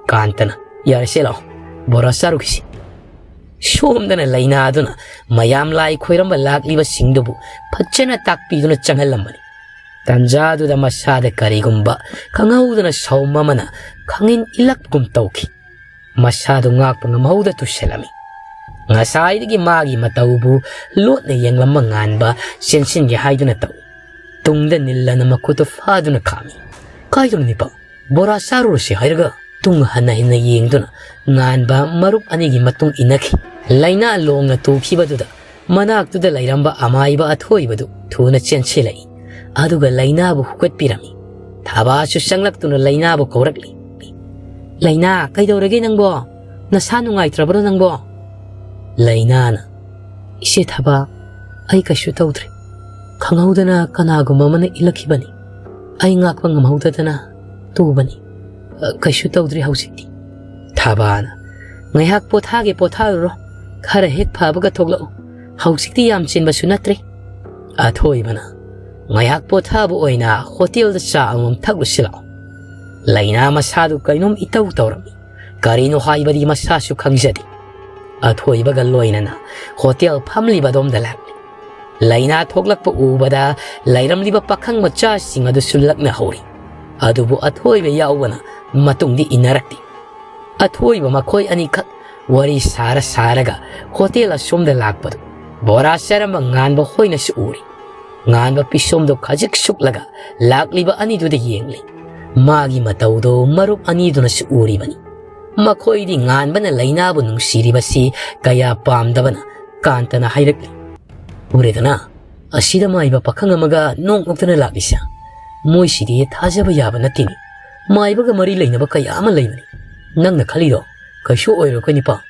ꯀꯥꯟꯇꯅ, "ꯌꯥꯔꯦꯁꯦ ꯂꯥꯛꯑꯣ, ꯕꯣꯔꯥ ꯆꯥꯔꯨꯈꯤꯁꯤ꯫" ꯁꯣꯝꯗꯅ ꯂꯩꯅꯥꯗꯨꯅ ꯃꯌꯥꯝ ꯂꯥꯏ ꯈꯣꯏꯔꯝꯕ ꯂꯥꯛꯂꯤꯕꯁꯤꯡꯗꯨꯕꯨ ꯐꯖꯅ ꯇꯥꯛꯄꯤꯗꯨꯅ ꯆꯪꯍꯜꯂꯝꯕꯅꯤ꯫ ꯇꯟꯖꯥꯗꯨꯗ ꯃꯁꯥꯗ ꯀꯔꯤꯒꯨꯝꯕ ꯈꯪꯍꯧꯗꯅ ꯁꯥꯎꯝ ꯑꯃꯅ ꯈꯪꯏꯟ ꯏꯜꯂꯛꯄꯒꯨꯝ ꯇꯧꯈꯤ꯫ ꯃꯁꯥꯗꯨ ꯉꯥꯛꯄ ꯉꯝꯍꯧꯗ ꯇꯨꯁꯤꯜꯂꯝꯃꯤ꯫ ꯉꯁꯥꯏꯗꯒꯤ ꯃꯥꯒꯤ ꯃꯇꯧꯕꯨ ꯂꯣꯠꯅ ꯌꯦꯡꯂꯝꯕ ꯉꯥꯟꯕ ꯆꯦꯟꯁꯤꯟꯒꯦ ꯍꯥꯏꯗꯨꯅ ꯇꯧꯏ꯫ ꯇꯨꯡꯗ ꯅꯤꯜꯂꯅ ꯃꯈꯨꯠꯇꯨ ꯐꯥꯗꯨꯅ ꯈꯥꯝꯃꯤ꯫ "ꯀꯥꯏꯗꯅꯣ ꯅꯤꯄꯥ? ꯕꯣꯔꯥ ꯆꯥꯔꯨꯔꯁꯤ ꯍꯥꯏꯔꯒ?" ꯇꯨꯡ ꯍꯟꯅ ꯍꯟꯅ ꯌꯦꯡꯗꯨꯅ ꯉꯥꯟꯕ ꯃꯔꯨꯞ ꯑꯅꯤꯒꯤ ꯃꯇꯨꯡ ꯏꯟꯅꯈꯤ꯫ ꯂꯩꯅꯥ ꯂꯣꯡꯅ ꯇꯨꯈꯤꯕꯗꯨꯗ ꯃꯅꯥꯛꯇꯨꯗ ꯂꯩꯔꯝꯕ ꯑꯃꯥꯏꯕ ꯑꯊꯣꯏꯕꯗꯨ ꯊꯨꯅ ꯆꯦꯟꯁꯤꯜꯂꯛꯏ꯫ ꯑꯗꯨꯒ ꯂꯩꯅꯥꯕꯨ ꯍꯨꯀꯠꯄꯤꯔꯝꯃꯤ꯫ ꯊꯥꯕꯥꯁꯨ ꯆꯪꯂꯛꯇꯨꯅ ꯂꯩꯅꯥꯕꯨ ꯀꯧꯔꯛꯂꯤ꯫ "ꯂꯩꯅꯥ, ꯀꯩꯗꯧꯔꯒꯦ ꯅꯪꯕꯣ? ꯅꯁꯥ ꯅꯨꯡꯉꯥꯏꯇ꯭ꯔꯕ꯭ꯔꯣ ꯅꯪꯕꯣ?" ꯂꯩꯅꯥꯅ, "ꯏꯆꯦ ꯊꯥꯕꯥ, ꯑꯩ ꯀꯩꯁꯨ ꯇꯧꯗ꯭ꯔꯦ꯫ ꯈꯪꯍꯧꯗꯅ ꯀꯅꯥꯒꯨꯝꯕ ꯑꯃꯅ ꯏꯜꯂꯛꯈꯤꯕꯅꯤ꯫ ꯑꯩ ꯉꯥꯛꯄ ꯉꯝꯍꯧꯗꯗꯅ ꯇꯨꯕꯅꯤ꯫ ꯑ, ꯀꯩꯁꯨ ꯇꯧꯗ꯭ꯔꯦ ꯍꯧꯖꯤꯛꯇꯤ꯫" ꯊꯥꯕꯥꯅ, "ꯉꯥꯏꯍꯥꯛ ꯄꯣꯊꯥꯒꯦ, ꯄꯣꯊꯥꯔꯨꯔꯣ꯫ ꯈꯔ ꯍꯦꯛ ꯐꯕꯒ ꯊꯣꯛꯂꯛꯎ꯫ ꯍꯧꯖꯤꯛꯇꯤ ꯌꯥꯝ ꯆꯤꯟꯕꯁꯨ ꯅꯠꯇ꯭ꯔꯦ꯫" ꯑꯊꯣꯏꯕꯅ, "ꯉꯥꯏꯍꯥꯛ ꯄꯣꯊꯥꯕ ꯑꯣꯏꯅ ꯍꯣꯇꯦꯜꯗ ꯆꯥ ꯑꯃꯃꯝ ꯊꯛꯂꯨꯁꯤ ꯂꯥꯛꯑꯣ꯫" ꯂꯩꯅꯥ ꯃꯁꯥꯗꯨ ꯀꯩꯅꯣꯝ ꯏꯇꯧ ꯇꯧꯔꯝꯃꯤ꯫ ꯀꯔꯤꯅꯣ ꯍꯥꯏꯕꯗꯤ ꯃꯁꯥꯁꯨ ꯈꯪꯖꯗꯦ꯫ ꯑꯊꯣꯏꯕꯒ ꯂꯣꯏꯅꯅ ꯍꯣꯇꯦꯜ ꯐꯝꯂꯤꯕ ꯑꯗꯣꯝꯗ ꯂꯥꯛꯂꯤ꯫ ꯂꯩꯅꯥ ꯊꯣꯛꯂꯛꯄ ꯎꯕꯗ ꯂꯩꯔꯝꯂꯤꯕ ꯄꯥꯈꯪ ꯃꯆꯥꯁꯤꯡ ꯑꯗꯨꯁꯨ ꯂꯛꯅꯍꯧꯔꯤ꯫ ꯑꯗꯨꯕꯨ ꯑꯊꯣꯏꯕ ꯌꯥꯎꯕꯅ ꯃꯇꯨꯡꯗꯤ ꯏꯟꯅꯔꯛꯇꯦ꯫ ꯑꯊꯣꯏꯕ ꯃꯈꯣꯏ ꯑꯅꯤꯈꯛ ꯋꯥꯔꯤ ꯁꯥꯔ ꯁꯥꯔꯒ ꯍꯣꯇꯦꯜ ꯑꯁꯣꯝꯗ ꯂꯥꯛꯄꯗꯨ ꯕꯣꯔꯥ ꯆꯥꯔꯝꯕ ꯉꯥꯟꯕ ꯍꯣꯏꯅꯁꯨ ꯎꯔꯤ꯫ ꯉꯥꯟꯕ ꯄꯤꯁꯣꯝꯗꯨ ꯈꯖꯤꯛ ꯁꯨꯛꯂꯒ ꯂꯥꯛꯂꯤꯕ ꯑꯅꯤꯗꯨꯗ ꯌꯦꯡꯂꯤ꯫ ꯃꯥꯒꯤ ꯃꯇꯧꯗꯨ ꯃꯔꯨꯞ ꯑꯅꯤꯗꯨꯅꯁꯨ ꯎꯔꯤꯕꯅꯤ꯫ ꯃꯈꯣꯏꯗꯤ ꯉꯥꯟꯕꯅ ꯂꯩꯅꯥꯕꯨ ꯅꯨꯡꯁꯤꯔꯤꯕꯁꯤ ꯀꯌꯥ ꯄꯥꯝꯗꯕꯅ ꯀꯥꯟꯇꯅ ꯍꯥꯏꯔꯛꯂꯤ꯫ "ꯎꯔꯦꯗꯅ, ꯑꯁꯤꯗ ꯃꯥꯏꯕ ꯄꯥꯈꯪ ꯑꯃꯒ ꯅꯣꯛ ꯅꯣꯛꯇꯅ ꯂꯥꯛꯂꯤꯁꯦ꯫ ꯃꯣꯏꯁꯤꯗꯤ ꯊꯥꯖꯕ ꯌꯥꯕ ꯅꯠꯇꯦꯅꯦ꯫ ꯃꯥꯏꯕꯒ ꯃꯔꯤ ꯂꯩꯅꯕ ꯀꯌꯥ ꯑꯃ ꯂꯩꯕꯅꯤ꯫ ꯅꯪꯅ ꯈꯜꯂꯤꯗꯣ ꯀꯩꯁꯨ ꯑꯣꯏꯔꯣꯏ ꯅꯤꯄꯥ꯫"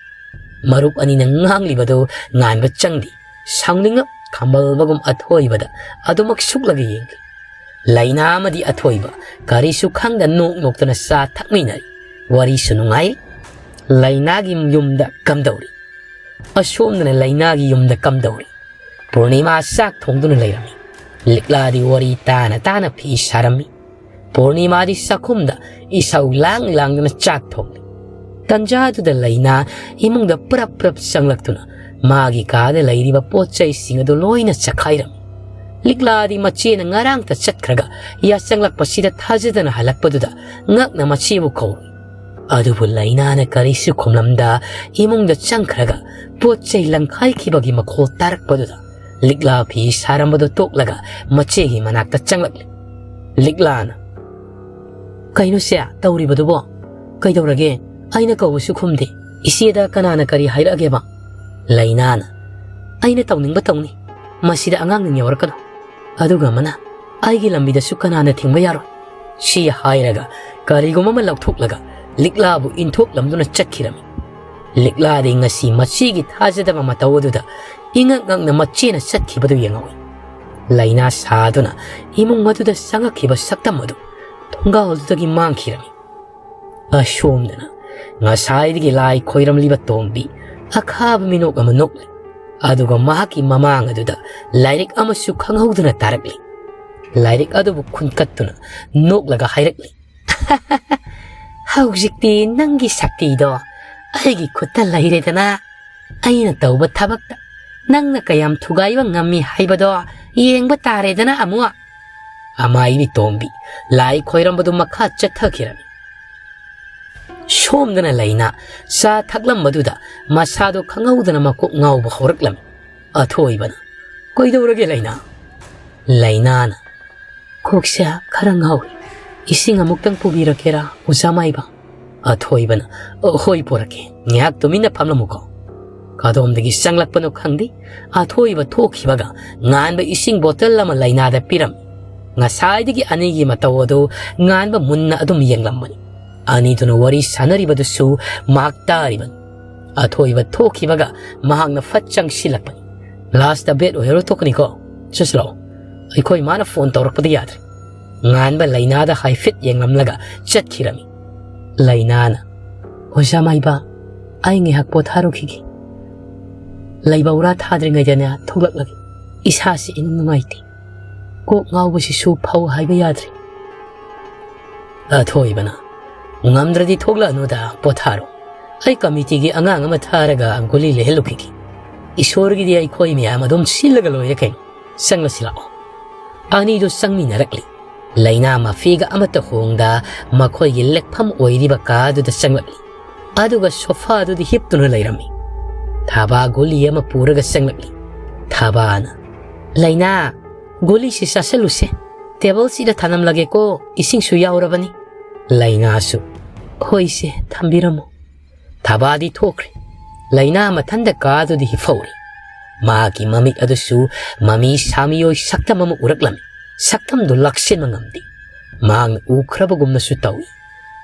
ꯃꯔꯨꯞ ꯑꯅꯤꯅ ꯉꯥꯡꯂꯤꯕꯗꯨ ꯉꯥꯟꯕ ꯆꯪꯗꯦ꯫ ꯁꯥꯎꯅꯤꯡꯅ ꯈꯝꯕꯜꯕꯒꯨꯝ ꯑꯊꯣꯏꯕꯗ ꯑꯗꯨꯃꯛ ꯁꯨꯛꯂꯒ ꯌꯦꯡꯂꯤ꯫ ꯂꯩꯅꯥ ꯑꯃꯗꯤ ꯑꯊꯣꯏꯕ ꯀꯔꯤꯁꯨ ꯈꯪꯗ ꯅꯣꯛ ꯅꯣꯛꯇꯅ ꯆꯥ ꯊꯛꯃꯤꯟꯅꯔꯤ꯫ ꯋꯥꯔꯤꯁꯨ ꯅꯨꯡꯉꯥꯏ꯫ ꯂꯩꯅꯥꯒꯤ ꯌꯨꯝꯗ ꯀꯝꯗꯧꯔꯤ? ꯑꯁꯣꯝꯗꯅ ꯂꯩꯅꯥꯒꯤ ꯌꯨꯝꯗ ꯀꯝꯗꯧꯔꯤ? ꯄꯨꯔꯅꯤꯃꯥ ꯆꯥꯛ ꯊꯣꯡꯗꯨꯅ ꯂꯩꯔꯝꯃꯤ꯫ ꯂꯤꯛꯂꯥꯗꯤ ꯋꯥꯔꯤ ꯇꯥꯅ ꯇꯥꯅ ꯐꯤ ꯁꯥꯔꯝꯃꯤ꯫ ꯄꯨꯔꯅꯤꯃꯥꯗꯤ ꯆꯥꯛꯈꯨꯝꯗ ꯏꯁꯧ ꯂꯥꯡ ꯂꯥꯡꯗꯨꯅ ꯆꯥꯛ ꯊꯣꯡꯂꯤ꯫ ꯇꯟꯖꯥꯗꯨꯗ ꯂꯩꯅꯥ ꯏꯃꯨꯡꯗ ꯄ꯭ꯔꯞ ꯄ꯭ꯔꯞ ꯆꯪꯂꯛꯇꯨꯅ ꯃꯥꯒꯤ ꯀꯥꯗ ꯂꯩꯔꯤꯕ ꯄꯣꯠ ꯆꯩꯁꯤꯡ ꯑꯗꯨ ꯂꯣꯏꯅ ꯆꯈꯥꯏꯔꯝꯃꯤ꯫ ꯂꯤꯛꯂꯥꯗꯤ ꯃꯆꯦꯅ ꯉꯔꯥꯡꯇ ꯆꯠꯈ꯭ꯔꯒ ꯌꯥꯆꯪꯂꯛꯄꯁꯤꯗ ꯊꯥꯖꯗꯅ ꯍꯜꯂꯛꯄꯗꯨꯗ ꯉꯛꯅ ꯃꯆꯦꯕꯨ ꯀꯧꯔꯨꯏ꯫ ꯑꯗꯨꯕꯨ ꯂꯩꯅꯥꯅ ꯀꯔꯤꯁꯨ ꯈꯨꯝꯂꯝꯗ ꯏꯃꯨꯡꯗ ꯆꯪꯈ꯭ꯔꯒ ꯄꯣꯠ ꯆꯩ ꯂꯪꯈꯥꯏꯈꯤꯕꯒꯤ ꯃꯈꯣꯜ ꯇꯥꯔꯛꯄꯗꯨꯗ ꯂꯤꯛꯂꯥ ꯐꯤ ꯁꯥꯔꯝꯕꯗꯨ ꯇꯣꯛꯂꯒ ꯃꯆꯦꯒꯤ ꯃꯅꯥꯛꯇ ꯆꯪꯂꯛꯂꯤ꯫ ꯂꯤꯛꯂꯥꯅ, "ꯀꯩꯅꯣ ꯁꯦ ꯇꯧꯔꯤꯕꯗꯨꯕꯣ? ꯀꯩꯗꯧꯔꯒꯦ? ꯑꯩꯅ ꯀꯧꯕꯁꯨ ꯈꯨꯝꯗꯦ꯫ ꯏꯆꯦꯗ ꯀꯅꯥꯅ ꯀꯔꯤ ꯍꯥꯏꯔꯛꯑꯒꯦꯕ?" ꯂꯩꯅꯥꯅ, "ꯑꯩꯅ ꯇꯧꯅꯤꯡꯕ ꯇꯧꯅꯤ꯫ ꯃꯁꯤꯗ ꯑꯉꯥꯡꯅ ꯌꯧꯔꯛꯀꯅꯨ꯫ ꯑꯗꯨꯒ ꯑꯃꯅ, ꯑꯩꯒꯤ ꯂꯝꯕꯤꯗꯁꯨ ꯀꯅꯥꯅ ꯊꯤꯡꯕ ꯌꯥꯔꯣꯏ꯫" ꯁꯤ ꯍꯥꯏꯔꯒ ꯀꯔꯤꯒꯨꯝꯕ ꯑꯃ ꯂꯧꯊꯣꯛꯂꯒ ꯂꯤꯛꯂꯥꯕꯨ ꯏꯟꯊꯣꯛꯂꯝꯗꯨꯅ ꯆꯠꯈꯤꯔꯝꯃꯤ꯫ ꯂꯤꯛꯂꯥꯗꯤ ꯉꯁꯤ ꯃꯆꯦꯒꯤ ꯊꯥꯖꯗꯕ ꯃꯇꯧ ꯑꯗꯨꯗ ꯏꯉꯛ ꯉꯛꯅ ꯃꯆꯦꯅ ꯆꯠꯈꯤꯕꯗꯨ ꯌꯦꯡꯍꯧꯏ꯫ ꯂꯩꯅꯥ ꯁꯥꯗꯨꯅ ꯏꯃꯨꯡ ꯑꯗꯨꯗ ꯆꯪꯉꯛꯈꯤꯕ ꯁꯛꯇꯝ ꯑꯗꯨ ꯊꯣꯡꯒꯥꯜꯗꯨꯗꯒꯤ ꯃꯥꯡꯈꯤꯔꯝꯃꯤ꯫ ꯑꯁꯣꯝꯗꯅ ꯉꯁꯥꯏꯗꯒꯤ ꯂꯥꯏ ꯈꯣꯏꯔꯝꯂꯤꯕ ꯇꯣꯝꯕꯤ ꯑꯈꯥꯕ ꯃꯤꯅꯣꯛ ꯑꯃ ꯅꯣꯛꯂꯤ꯫ ꯑꯗꯨꯒ ꯃꯍꯥꯛꯀꯤ ꯃꯃꯥꯡ ꯑꯗꯨꯗ ꯂꯥꯏꯔꯤꯛ ꯑꯃꯁꯨ ꯈꯪꯍꯧꯗꯅ ꯇꯥꯔꯛꯂꯤ꯫ ꯂꯥꯏꯔꯤꯛ ꯑꯗꯨꯕꯨ ꯈꯨꯟꯀꯠꯇꯨꯅ ꯅꯣꯛꯂꯒ ꯍꯥꯏꯔꯛꯂꯤ, "ꯍꯧꯖꯤꯛꯇꯤ ꯅꯪꯒꯤ ꯁꯛꯇꯤꯗꯣ ꯑꯩꯒꯤ ꯈꯨꯠꯇ ꯂꯩꯔꯦꯗꯅ꯫ ꯑꯩꯅ ꯇꯧꯕ ꯊꯕꯛꯇ ꯅꯪꯅ ꯀꯌꯥꯝ ꯊꯨꯒꯥꯏꯕ ꯉꯝꯃꯤ ꯍꯥꯏꯕꯗꯣ ꯌꯦꯡꯕ ꯇꯥꯔꯦꯗꯅ ꯑꯃꯨꯛ꯫" ꯑꯃꯥꯏꯕꯤ ꯇꯣꯝꯕꯤ ꯂꯥꯏ ꯈꯣꯏꯔꯝꯕꯗꯨ ꯃꯈꯥ ꯆꯠꯊꯈꯤꯔꯝꯃꯤ꯫ ꯁꯣꯝꯗꯅ ꯂꯩꯅꯥ ꯆꯥ ꯊꯛꯂꯝꯕꯗꯨꯗ ꯃꯁꯥꯗꯣ ꯈꯪꯍꯧꯗꯅ ꯃꯀꯣꯛ ꯉꯥꯎꯕ ꯍꯧꯔꯛꯂꯝꯃꯤ꯫ ꯑꯊꯣꯏꯕꯅ, "ꯀꯩꯗꯧꯔꯒꯦ ꯂꯩꯅꯥ?" ꯂꯩꯅꯥꯅ, "ꯀꯣꯛꯁꯦ ꯈꯔ ꯉꯥꯎꯏ꯫ ꯏꯁꯤꯡ ꯑꯃꯨꯛꯇꯪ ꯄꯨꯕꯤꯔꯛꯀꯦꯔꯥ, ꯑꯣꯖꯥ ꯃꯥꯏꯕ?" ꯑꯊꯣꯏꯕꯅ, "ꯑ, ꯍꯣꯏ, ꯄꯨꯔꯛꯀꯦ꯫ ꯉꯥꯏꯍꯥꯛ ꯇꯨꯃꯤꯟꯅ ꯐꯝꯂꯝꯃꯨꯀꯣ꯫" ꯀꯗꯣꯝꯗꯒꯤ ꯆꯪꯂꯛꯄꯅꯣ ꯈꯪꯗꯦ, ꯑꯊꯣꯏꯕ ꯊꯣꯛꯈꯤꯕꯒ ꯉꯥꯟꯕ ꯏꯁꯤꯡ ꯕꯣꯇꯜ ꯑꯃ ꯂꯩꯅꯥꯗ ꯄꯤꯔꯝꯃꯤ꯫ ꯉꯁꯥꯏꯗꯒꯤ ꯑꯅꯤꯒꯤ ꯃꯇꯧ ꯑꯗꯨ ꯉꯥꯟꯕ ꯃꯨꯟꯅ ꯑꯗꯨꯝ ꯌꯦꯡꯂꯝꯕꯅꯤ꯫ ꯑꯅꯤꯗꯨꯅ ꯋꯥꯔꯤ ꯁꯥꯟꯅꯔꯤꯕꯗꯨꯁꯨ ꯃꯍꯥꯛ ꯇꯥꯔꯤꯕꯅꯤ꯫ ꯑꯊꯣꯏꯕ ꯊꯣꯛꯈꯤꯕꯒ ꯃꯍꯥꯛꯅ ꯐꯠ ꯆꯪꯁꯤꯜꯂꯛꯄꯅꯤ꯫ "ꯂꯥꯁꯇ ꯕꯦꯠ ꯑꯣꯏꯍꯧꯔꯣ ꯊꯣꯛꯀꯅꯤꯀꯣ꯫ ꯆꯠꯁꯤꯂꯥꯛꯑꯣ, ꯑꯩꯈꯣꯏ ꯃꯥꯅ ꯐꯣꯟ ꯇꯧꯔꯛꯄꯗ ꯌꯥꯗ꯭ꯔꯦ"꯫ ꯉꯥꯟꯕ ꯂꯩꯅꯥꯗ ꯍꯥꯏꯐꯦꯠ ꯌꯦꯡꯂꯝꯂꯒ ꯆꯠꯈꯤꯔꯝꯃꯤ꯫ ꯂꯩꯅꯥꯅ, "ꯑꯣꯖꯥ ꯃꯥꯏꯕ, ꯑꯩ ꯉꯥꯏꯍꯥꯛ ꯄꯣꯊꯥꯔꯨꯈꯤꯒꯦ꯫ ꯂꯩꯕꯧꯔꯥ ꯊꯥꯗ꯭ꯔꯤꯉꯩꯗꯅꯦ ꯊꯣꯛꯂꯛꯂꯒꯦ꯫ ꯏꯁꯥꯁꯤ ꯏꯅꯨꯡ ꯅꯨꯡꯉꯥꯏꯇꯦ꯫ ꯀꯣꯛ ꯉꯥꯎꯕꯁꯤꯁꯨ ꯐꯧ ꯍꯥꯏꯕ ꯌꯥꯗ꯭ꯔꯦ"꯫ ꯑꯊꯣꯏꯕꯅ, "ꯉꯝꯗ꯭ꯔꯗꯤ ꯊꯣꯛꯂꯛꯑꯅꯨꯗ, ꯄꯣꯊꯥꯔꯣ꯫ ꯑꯩ ꯀꯃꯤꯇꯤꯒꯤ ꯑꯉꯥꯡ ꯑꯃ ꯊꯥꯔꯒ ꯒꯨꯂꯤ ꯂꯩꯍꯜꯂꯨꯈꯤꯒꯦ꯫ ꯏꯁꯣꯔꯒꯤꯗꯤ ꯑꯩꯈꯣꯏ ꯃꯌꯥꯝ ꯑꯗꯨꯝ ꯁꯤꯜꯂꯒ ꯂꯣꯏꯔꯦ ꯀꯩꯅꯣ꯫ ꯆꯪꯂꯁꯤ ꯂꯥꯛꯑꯣ"꯫ ꯑꯅꯤꯗꯨ ꯆꯪꯃꯤꯟꯅꯔꯛꯂꯤ꯫ ꯂꯩꯅꯥ ꯃꯐꯤꯒ ꯑꯃꯠꯇ ꯍꯣꯡꯗ ꯃꯈꯣꯏꯒꯤ ꯂꯦꯛꯐꯝ ꯑꯣꯏꯔꯤꯕ ꯀꯥꯗꯨꯗ ꯆꯪꯂꯛꯂꯤ꯫ ꯑꯗꯨꯒ ꯁꯣꯐꯥꯗꯨꯗ ꯍꯤꯞꯇꯨꯅ ꯂꯩꯔꯝꯃꯤ꯫ ꯊꯥꯕꯥ ꯒꯨꯂꯤ ꯑꯃ ꯄꯨꯔꯒ ꯆꯪꯂꯛꯂꯤ꯫ ꯊꯥꯕꯥꯅ, "ꯂꯩꯅꯥ, ꯒꯨꯂꯤꯁꯤ ꯆꯥꯁꯤꯜꯂꯨꯁꯦ꯫ ꯇꯦꯕꯜꯁꯤꯗ ꯊꯅꯝꯂꯒꯦꯀꯣ, ꯏꯁꯤꯡꯁꯨ ꯌꯥꯎꯔꯕꯅꯤ"꯫ ꯂꯩꯅꯥꯁꯨ, "ꯍꯣꯏꯁꯦ, ꯊꯝꯕꯤꯔꯝꯃꯣ"꯫ ꯊꯥꯕꯥꯗꯤ ꯊꯣꯛꯈ꯭ꯔꯦ꯫ ꯂꯩꯅꯥ ꯃꯊꯟꯗ ꯀꯥꯗꯨꯗ ꯍꯤꯞꯍꯧꯔꯦ꯫ ꯃꯍꯥꯛꯀꯤ ꯃꯃꯤꯠ ꯑꯗꯨꯁꯨ ꯃꯃꯤ ꯁꯥꯃꯤꯑꯣꯏ ꯁꯛꯇꯝ ꯑꯃ ꯎꯔꯛꯂꯝꯃꯤ꯫ ꯁꯛꯇꯝꯗꯨ ꯂꯥꯛꯁꯤꯟꯕ ꯉꯝꯗꯦ꯫ ꯃꯍꯥꯛꯅ ꯎꯈ꯭ꯔꯕꯒꯨꯝꯅꯁꯨ ꯇꯧꯏ꯫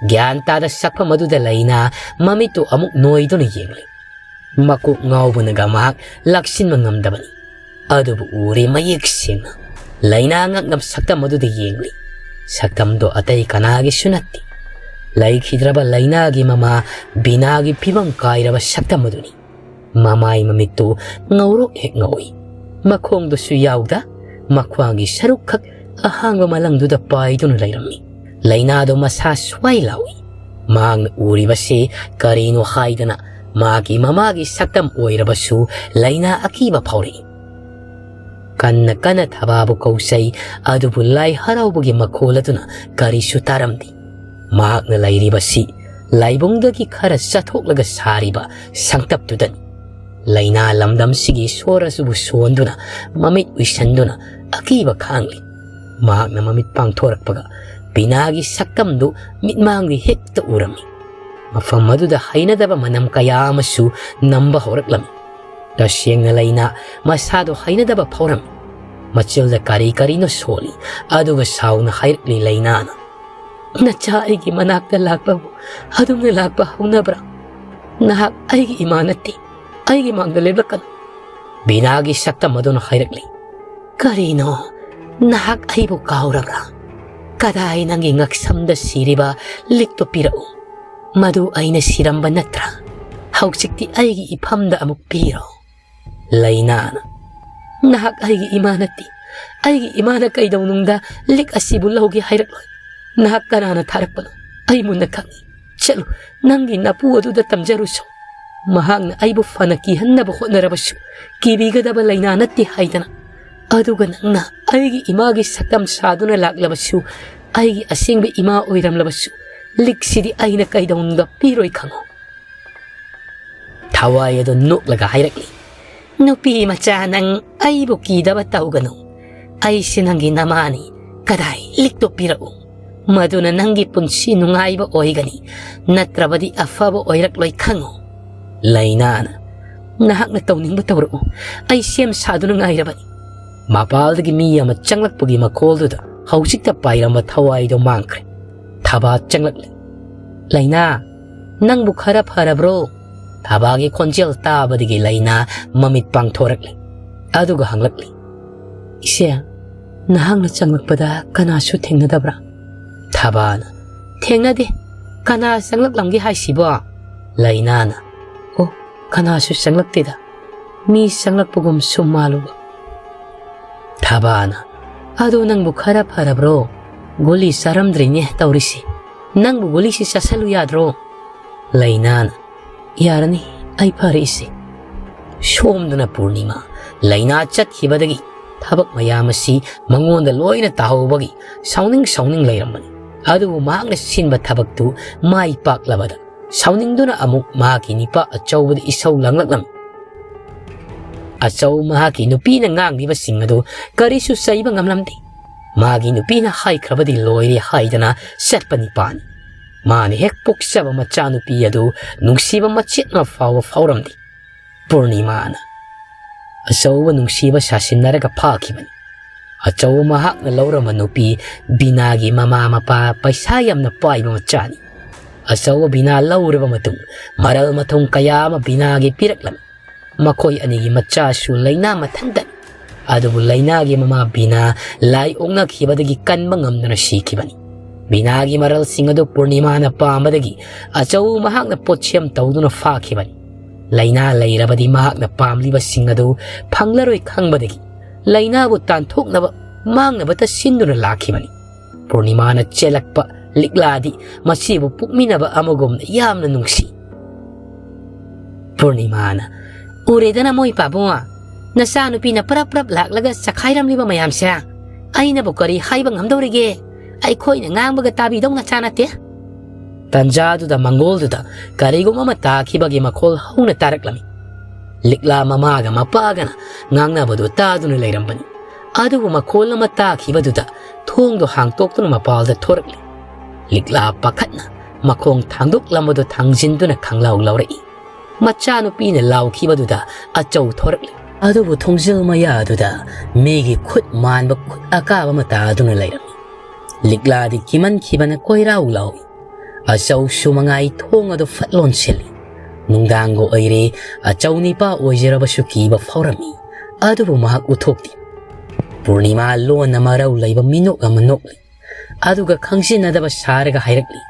ꯒ꯭ꯌꯥꯟ ꯇꯥꯗ ꯁꯛꯐꯝ ꯑꯗꯨꯗ ꯂꯩꯅꯥ ꯃꯃꯤꯠꯇꯨ ꯑꯃꯨꯛ ꯅꯣꯏꯗꯨꯅ ꯌꯦꯡꯂꯤ꯫ ꯃꯀꯣꯛ ꯉꯥꯎꯕꯅꯒ ꯃꯍꯥꯛ ꯂꯥꯛꯁꯤꯟꯕ ꯉꯝꯗꯕꯅꯤ꯫ ꯑꯗꯨꯕꯨ ꯎꯔꯦ ꯃꯌꯦꯛ ꯁꯦꯡꯅ꯫ ꯂꯩꯅꯥ ꯉꯛꯅꯕ ꯁꯛꯇꯝ ꯑꯗꯨꯗ ꯌꯦꯡꯂꯤ꯫ ꯁꯛꯇꯝꯗꯣ ꯑꯇꯩ ꯀꯅꯥꯒꯤꯁꯨ ꯅꯠꯇꯦ꯫ ꯂꯩꯈꯤꯗ꯭ꯔꯕ ꯂꯩꯅꯥꯒꯤ ꯃꯃꯥ ꯕꯤꯅꯥꯒꯤ ꯐꯤꯕꯝ ꯀꯥꯏꯔꯕ ꯁꯛꯇꯝ ꯑꯗꯨꯅꯤ꯫ ꯃꯃꯥꯏ ꯃꯃꯤꯠꯇꯨ ꯉꯧꯔꯣꯛ ꯍꯦꯛ ꯉꯧꯏ꯫ ꯃꯈꯣꯡꯗꯨꯁꯨ ꯌꯥꯎꯗ, ꯃꯈ꯭ꯋꯥꯡꯒꯤ ꯁꯔꯨꯛꯈꯛ ꯑꯍꯥꯡꯕ ꯃꯂꯪꯗꯨꯗ ꯄꯥꯏꯗꯨꯅ ꯂꯩꯔꯝꯃꯤ꯫ ꯂꯩꯅꯥꯗꯣ ꯃꯁꯥ ꯁ꯭ꯋꯥꯏ ꯂꯥꯎꯏ꯫ ꯃꯍꯥꯛꯅ ꯎꯔꯤꯕꯁꯤ ꯀꯔꯤꯅꯣ ꯍꯥꯏꯗꯅ ꯃꯍꯥꯛꯀꯤ ꯃꯃꯥꯒꯤ ꯁꯛꯇꯝ ꯑꯣꯏꯔꯕꯁꯨ ꯂꯩꯅꯥ ꯑꯀꯤꯕ ꯐꯥꯎꯔꯛꯏ꯫ ꯀꯟꯅ ꯀꯟꯅ ꯊꯕꯥꯕꯨ ꯀꯧꯖꯩ, ꯑꯗꯨꯕꯨ ꯂꯥꯏ ꯍꯔꯥꯎꯕꯒꯤ ꯃꯈꯣꯜ ꯑꯗꯨꯅ ꯀꯔꯤꯁꯨ ꯇꯥꯔꯝꯗꯦ꯫ ꯃꯍꯥꯛꯅ ꯂꯩꯔꯤꯕꯁꯤ ꯂꯥꯏꯕꯨꯡꯗꯒꯤ ꯈꯔ ꯆꯠꯊꯣꯛꯂꯒ ꯁꯥꯔꯤꯕ ꯁꯪꯇꯞꯇꯨꯗꯅꯤ꯫ ꯂꯩꯅꯥ ꯂꯝꯗꯝꯁꯤꯒꯤ ꯁꯣꯔ ꯑꯁꯤꯕꯨ ꯁꯣꯟꯗꯨꯅ, ꯃꯃꯤꯠ ꯎꯏꯁꯟꯗꯨꯅ ꯑꯀꯤꯕ ꯈꯥꯡꯂꯤ꯫ ꯃꯍꯥꯛꯅ ꯃꯃꯤꯠ ꯄꯥꯡꯊꯣꯔꯛꯄꯒ ꯕꯤꯅꯥꯒꯤ ꯁꯛꯇꯝꯗꯨ ꯃꯤꯠꯃꯥꯡꯗ ꯍꯦꯛꯇ ꯎꯔꯝꯃꯤ꯫ ꯃꯐꯝ ꯑꯗꯨꯗ ꯍꯩꯅꯗꯕ ꯃꯅꯝ ꯀꯌꯥ ꯑꯃꯁꯨ ꯅꯝꯕ ꯍꯧꯔꯛꯂꯝꯃꯤ꯫ ꯇꯁꯦꯡꯅ ꯂꯩꯅꯥ ꯃꯁꯥꯗꯣ ꯍꯩꯅꯗꯕ ꯐꯥꯎꯔꯝꯃꯤ꯫ ꯃꯆꯤꯜꯗ ꯀꯔꯤ ꯀꯔꯤꯅꯣ ꯁꯣꯜꯂꯤ, ꯑꯗꯨꯒ ꯁꯥꯎꯅ ꯍꯥꯏꯔꯛꯂꯤ ꯂꯩꯅꯥꯅ, "ꯅꯆꯥ ꯑꯩꯒꯤ ꯃꯅꯥꯛꯇ ꯂꯥꯛꯄꯕꯨ ꯑꯗꯨꯝꯅ ꯂꯥꯛꯄ ꯍꯧꯅꯕ꯭ꯔꯥ? ꯅꯍꯥꯛ ꯑꯩꯒꯤ ꯏꯃꯥ ꯅꯠꯇꯦ, ꯑꯩꯒꯤ ꯃꯥꯡꯗ ꯂꯦꯞꯂꯛꯀꯅꯨ꯫ ꯕꯤꯅꯥꯒꯤ ꯁꯛꯇꯝ ꯑꯗꯨꯅ ꯍꯥꯏꯔꯛꯂꯤ, "ꯀꯔꯤꯅꯣ, ꯅꯍꯥꯛ ꯑꯩꯕꯨ ꯀꯥꯎꯔꯕ꯭ꯔꯥ? ꯀꯗꯥꯏ ꯅꯪꯒꯤ ꯉꯛꯁꯝꯗ ꯁꯤꯔꯤꯕ ꯂꯤꯛꯇꯨ ꯄꯤꯔꯛꯎ꯫ ꯃꯗꯨ ꯑꯩꯅ ꯁꯤꯔꯝꯕ ꯅꯠꯇ꯭ꯔꯥ? ꯍꯧꯖꯤꯛꯇꯤ ꯑꯩꯒꯤ ꯏꯐꯝꯗ ꯑꯃꯨꯛ ꯄꯤꯔꯣ꯫" ꯂꯩꯅꯥꯅ, "ꯅꯍꯥꯛ ꯑꯩꯒꯤ ꯏꯃꯥ ꯅꯠꯇꯦ꯫ ꯑꯩꯒꯤ ꯏꯃꯥꯅ ꯀꯩꯗꯧꯅꯨꯡꯗ ꯂꯤꯛ ꯑꯁꯤꯕꯨ ꯂꯧꯒꯦ ꯍꯥꯏꯔꯛꯂꯣꯏ꯫ ꯅꯍꯥꯛ ꯀꯅꯥꯅ ꯊꯥꯔꯛꯄꯅꯣ? ꯑꯩ ꯃꯨꯟꯅ ꯈꯪꯏ꯫ ꯆꯠꯂꯨ, ꯅꯪꯒꯤ ꯅꯄꯨ ꯑꯗꯨꯗ ꯇꯝꯖꯔꯨꯁꯨ꯫ ꯃꯍꯥꯛꯅ ꯑꯩꯕꯨ ꯐꯅ ꯀꯤꯍꯟꯅꯕ ꯍꯣꯠꯅꯔꯕꯁꯨ, ꯀꯤꯕꯤꯒꯗꯕ ꯂꯩꯅꯥ ꯅꯠꯇꯦ ꯍꯥꯏꯗꯅ꯫ ꯑꯗꯨꯒ ꯅꯪꯅ ꯑꯩꯒꯤ ꯏꯃꯥꯒꯤ ꯁꯛꯇꯝ ꯁꯥꯗꯨꯅ ꯂꯥꯛꯂꯕꯁꯨ, ꯑꯩꯒꯤ ꯑꯁꯦꯡꯕ ꯏꯃꯥ ꯑꯣꯏꯔꯝꯂꯕꯁꯨ, ꯂꯤꯛꯁꯤꯗꯤ ꯑꯩꯅ ꯀꯩꯗꯧꯅꯨꯡꯗ ꯄꯤꯔꯣꯏ ꯈꯪꯉꯨ꯫" ꯊꯋꯥꯏ ꯑꯗꯨ ꯅꯣꯛꯂꯒ ꯍꯥꯏꯔꯛꯂꯤ, "ꯅꯨꯄꯤ ꯃꯆꯥ, ꯅꯪ ꯑꯩꯕꯨ ꯀꯤꯗꯕ ꯇꯧꯒꯅꯨ꯫ ꯑꯩꯁꯦ ꯅꯪꯒꯤ ꯅꯃꯥꯅꯤ꯫ ꯀꯗꯥꯏ, ꯂꯤꯛꯇꯣ ꯄꯤꯔꯛꯎ꯫ ꯃꯗꯨꯅ ꯅꯪꯒꯤ ꯄꯨꯟꯁꯤ ꯅꯨꯡꯉꯥꯏꯕ ꯑꯣꯏꯒꯅꯤ, ꯅꯠꯇ꯭ꯔꯕꯗꯤ ꯑꯐꯕ ꯑꯣꯏꯔꯛꯂꯣꯏ ꯈꯪꯉꯨ꯫" ꯂꯩꯅꯥꯅ, "ꯅꯍꯥꯛꯅ ꯇꯧꯅꯤꯡꯕ ꯇꯧꯔꯛꯎ, ꯑꯩ ꯁꯦꯝ ꯁꯥꯗꯨꯅ ꯉꯥꯏꯔꯕꯅꯤ꯫" ꯃꯄꯥꯜꯗꯒꯤ ꯃꯤ ꯑꯃ ꯆꯪꯂꯛꯄꯒꯤ ꯃꯈꯣꯜꯗꯨꯗ ꯍꯧꯖꯤꯛꯇ ꯄꯥꯏꯔꯝꯕ ꯊꯋꯥꯏꯗꯣ ꯃꯥꯡꯈ꯭ꯔꯦ꯫ ꯊꯕꯥ ꯆꯪꯂꯛꯂꯦ꯫ "ꯂꯩꯅꯥ, ꯅꯪꯕꯨ ꯈꯔ ꯐꯔꯕ꯭ꯔꯣ?" ꯊꯕꯥꯒꯤ ꯈꯣꯟꯖꯦꯜ ꯇꯥꯕꯗꯒꯤ ꯂꯩꯅꯥ ꯃꯃꯤꯠ ꯄꯥꯡꯊꯣꯔꯛꯂꯦ꯫ ꯑꯗꯨꯒ ꯍꯪꯂꯛꯂꯤ, "ꯏꯆꯦ, ꯅꯍꯥꯛꯅ ꯆꯪꯂꯛꯄꯗ ꯀꯅꯥꯁꯨ ꯊꯦꯡꯅꯗꯕ꯭ꯔꯥ?" ꯊꯕꯥꯅ, "ꯊꯦꯡꯅꯗꯦ꯫ ꯀꯅꯥ ꯆꯪꯂꯛꯂꯝꯒꯦ ꯍꯥꯏꯁꯤꯕꯣ?" ꯂꯩꯅꯥꯅ, "ꯑꯣ, ꯀꯅꯥꯁꯨ ꯆꯪꯂꯛꯇꯦꯗ꯫ ꯃꯤ ꯆꯪꯂꯛꯄꯒꯨꯝ ꯁꯨꯝ ꯃꯥꯜꯂꯨꯕ꯫" ꯊꯕꯥꯅ, "ꯑꯗꯣ ꯅꯪꯕꯨ ꯈꯔ ꯐꯔꯕ꯭ꯔꯣ? ꯒꯨꯂꯤ ꯆꯥꯔꯝꯗ꯭ꯔꯤꯅꯦ ꯇꯧꯔꯤꯁꯤ꯫ ꯅꯪꯕꯨ ꯒꯨꯂꯤꯁꯤ ꯆꯥꯁꯜꯂꯨ ꯌꯥꯗ꯭ꯔꯣ?" ꯂꯩꯅꯥꯅ, "ꯌꯥꯔꯅꯤ, ꯑꯩ ꯐꯔꯦ ꯏꯆꯦ꯫" ꯁꯣꯝꯗꯅ ꯄꯨꯔꯅꯤꯃꯥ ꯂꯩꯅꯥ ꯆꯠꯈꯤꯕꯗꯒꯤ ꯊꯕꯛ ꯃꯌꯥꯝ ꯑꯁꯤ ꯃꯉꯣꯟꯗ ꯂꯣꯏꯅ ꯇꯥꯍꯧꯕꯒꯤ ꯁꯥꯎꯅꯤꯡ ꯁꯥꯎꯅꯤꯡ ꯂꯩꯔꯝꯕꯅꯤ꯫ ꯑꯗꯨꯕꯨ ꯃꯍꯥꯛꯅ ꯁꯤꯟꯕ ꯊꯕꯛꯇꯨ ꯃꯥꯏ ꯄꯥꯛꯂꯕꯗ ꯁꯥꯎꯅꯤꯡꯗꯨꯅ ꯑꯃꯨꯛ ꯃꯍꯥꯛꯀꯤ ꯅꯤꯄꯥ ꯑꯆꯧꯕꯗ ꯏꯁꯧ ꯂꯥꯡꯂꯛꯂꯝꯃꯤ꯫ ꯑꯆꯧ ꯃꯍꯥꯛꯀꯤ ꯅꯨꯄꯤꯅ ꯉꯥꯡꯂꯤꯕꯁꯤꯡ ꯑꯗꯨ ꯀꯔꯤꯁꯨ ꯆꯩꯕ ꯉꯝꯂꯝꯗꯦ꯫ ꯃꯥꯒꯤ ꯅꯨꯄꯤꯅ ꯍꯥꯏꯈ꯭ꯔꯕꯗꯤ ꯂꯣꯏꯔꯦ ꯍꯥꯏꯗꯅ ꯆꯠꯄ ꯅꯤꯄꯥꯅꯤ꯫ ꯃꯥꯅ ꯍꯦꯛ ꯄꯣꯛꯆꯕ ꯃꯆꯥꯅꯨꯄꯤ ꯑꯗꯨ ꯅꯨꯡꯁꯤꯕ ꯃꯆꯦꯠ ꯑꯃ ꯐꯥꯎꯕ ꯐꯥꯎꯔꯝꯗꯦ꯫ ꯄꯨꯔꯅꯤꯃꯥꯅ ꯑꯆꯧꯕ ꯅꯨꯡꯁꯤꯕ ꯁꯥꯁꯤꯟꯅꯔꯒ ꯐꯥꯈꯤꯕꯅꯤ꯫ ꯑꯆꯧꯕ ꯃꯍꯥꯛꯅ ꯂꯧꯔꯝꯕ ꯅꯨꯄꯤ ꯕꯤꯅꯥꯒꯤ ꯃꯃꯥ ꯃꯄꯥ ꯄꯩꯁꯥ ꯌꯥꯝꯅ ꯄꯥꯏꯕ ꯃꯆꯥꯅꯤ꯫ ꯑꯆꯧꯕ ꯕꯤꯅꯥ ꯂꯧꯔꯕ ꯃꯇꯨꯡ ꯃꯔꯜ ꯃꯊꯨꯝ ꯀꯌꯥ ꯑꯃ ꯕꯤꯅꯥꯒꯤ ꯄꯤꯔꯛꯂꯝꯃꯤ꯫ ꯃꯈꯣꯏ ꯑꯅꯤꯒꯤ ꯃꯆꯥꯁꯨ ꯂꯥꯏꯅꯥ ꯃꯊꯟꯇꯅꯤ꯫ ꯑꯗꯨꯕꯨ ꯂꯥꯏꯅꯥꯒꯤ ꯃꯃꯥ ꯕꯤꯅꯥ ꯂꯥꯏ ꯑꯣꯛꯅꯈꯤꯕꯗꯒꯤ ꯀꯟꯕ ꯉꯝꯗꯅ ꯁꯤꯈꯤꯕꯅꯤ꯫ ꯕꯤꯅꯥꯒꯤ ꯃꯔꯜꯁꯤꯡ ꯑꯗꯨ ꯄꯨꯔꯅꯤꯃꯥꯅ ꯄꯥꯝꯕꯗꯒꯤ ꯑꯆꯧ ꯃꯍꯥꯛꯅ ꯄꯣꯠꯁꯦꯝ ꯇꯧꯗꯨꯅ ꯐꯥꯈꯤꯕꯅꯤ꯫ ꯂꯥꯏꯅꯥ ꯂꯩꯔꯕꯗꯤ ꯃꯍꯥꯛꯅ ꯄꯥꯝꯂꯤꯕꯁꯤꯡ ꯑꯗꯨ ꯐꯪꯂꯔꯣꯏ ꯈꯪꯕꯗꯒꯤ ꯂꯥꯏꯅꯥꯕꯨ ꯇꯥꯟꯊꯣꯛꯅꯕ ꯃꯥꯡꯅꯕꯇ ꯁꯤꯟꯗꯨꯅ ꯂꯥꯛꯈꯤꯕꯅꯤ꯫ ꯄꯨꯔꯅꯤꯃꯥꯅ ꯆꯦꯜꯂꯛꯄ ꯂꯤꯛꯂꯥꯗꯤ ꯃꯁꯤꯕꯨ ꯄꯣꯛꯃꯤꯟꯅꯕ ꯑꯃꯒꯨꯝꯅ ꯌꯥꯝꯅ ꯅꯨꯡꯁꯤ꯫ ꯄꯨꯔꯅꯤꯃꯥꯅ, "ꯎꯔꯦꯗꯅ ꯃꯣꯏ ꯄꯥꯕꯨꯡ, ꯅꯆꯥꯅꯨꯄꯤꯅ ꯄ꯭ꯔꯞ ꯄ꯭ꯔꯞ ꯂꯥꯛꯂꯒ ꯆꯈꯥꯏꯔꯝꯂꯤꯕ ꯃꯌꯥꯝꯁꯦ꯫ ꯑꯩꯅꯕꯨ ꯀꯔꯤ ꯍꯥꯏꯕ ꯉꯝꯗꯧꯔꯤꯒꯦ? ꯑꯩꯈꯣꯏꯅ ꯉꯥꯡꯕꯒ ꯇꯥꯕꯤꯗꯧ ꯅꯆꯥ ꯅꯠꯇꯦ꯫" ꯇꯟꯖꯥꯗꯨꯗ ꯃꯪꯒꯣꯜꯗꯨꯗ ꯀꯔꯤꯒꯨꯝꯕ ꯑꯃ ꯇꯥꯈꯤꯕꯒꯤ ꯃꯈꯣꯜ ꯍꯧꯅ ꯇꯥꯔꯛꯂꯝꯃꯤ꯫ ꯂꯤꯛꯂꯥ ꯃꯃꯥꯒ ꯃꯄꯥꯒꯅ ꯉꯥꯡꯅꯕꯗꯨ ꯇꯥꯗꯨꯅ ꯂꯩꯔꯝꯕꯅꯤ꯫ ꯑꯗꯨꯕꯨ ꯃꯈꯣꯜ ꯑꯃ ꯇꯥꯈꯤꯕꯗꯨꯗ ꯊꯣꯡꯗꯣ ꯍꯥꯡꯇꯣꯛꯇꯨꯅ ꯃꯄꯥꯜꯗ ꯊꯣꯔꯛꯂꯤ꯫ ꯂꯤꯛꯂꯥ ꯄꯥꯈꯠꯅ ꯃꯈꯣꯡ ꯊꯥꯡꯗꯣꯛꯂꯝꯕꯗꯨ ꯊꯥꯡꯖꯤꯟꯗꯨꯅ ꯈꯪꯂꯥꯎ ꯂꯥꯎꯔꯛꯏ꯫ ꯃꯆꯥꯅꯨꯄꯤꯅ ꯂꯥꯎꯈꯤꯕꯗꯨꯗ ꯑꯆꯧ ꯊꯣꯔꯛꯂꯤ꯫ ꯑꯗꯨꯕꯨ ꯊꯣꯡꯖꯤꯜ ꯃꯌꯥꯗꯨꯗ ꯃꯤꯒꯤ ꯈꯨꯠ ꯃꯥꯟꯕ ꯈꯨꯠ ꯑꯀꯥꯕ ꯑꯃ ꯇꯥꯗꯨꯅ ꯂꯩꯔꯝꯃꯤ꯫ ꯂꯤꯛꯂꯥꯗꯤ ꯀꯤꯃꯟꯈꯤꯕꯅ ꯀꯣꯏꯔꯥꯎ ꯂꯥꯎꯏ꯫ ꯑꯆꯧꯁꯨ ꯃꯉꯥꯏ ꯊꯣꯡ ꯑꯗꯨ ꯐꯠ ꯂꯣꯟꯁꯤꯜꯂꯤ꯫ ꯅꯨꯡꯗꯥꯡꯒ ꯑꯣꯏꯔꯦ, ꯑꯆꯧ ꯅꯤꯄꯥ ꯑꯣꯏꯖꯔꯕꯁꯨ ꯀꯤꯕ ꯐꯥꯎꯔꯝꯃꯤ꯫ ꯑꯗꯨꯕꯨ ꯃꯍꯥꯛ ꯎꯊꯣꯛꯇꯦ꯫ ꯄꯨꯔꯅꯤꯃꯥ ꯂꯣꯟꯅ ꯃꯔꯧ ꯂꯩꯕ ꯃꯤꯅꯣꯛ ꯑꯃ ꯅꯣꯛꯂꯤ꯫ ꯑꯗꯨꯒ ꯈꯪꯖꯤꯟꯅꯗꯕ ꯁꯥꯔꯒ ꯍꯥꯏꯔꯛꯂꯤ꯫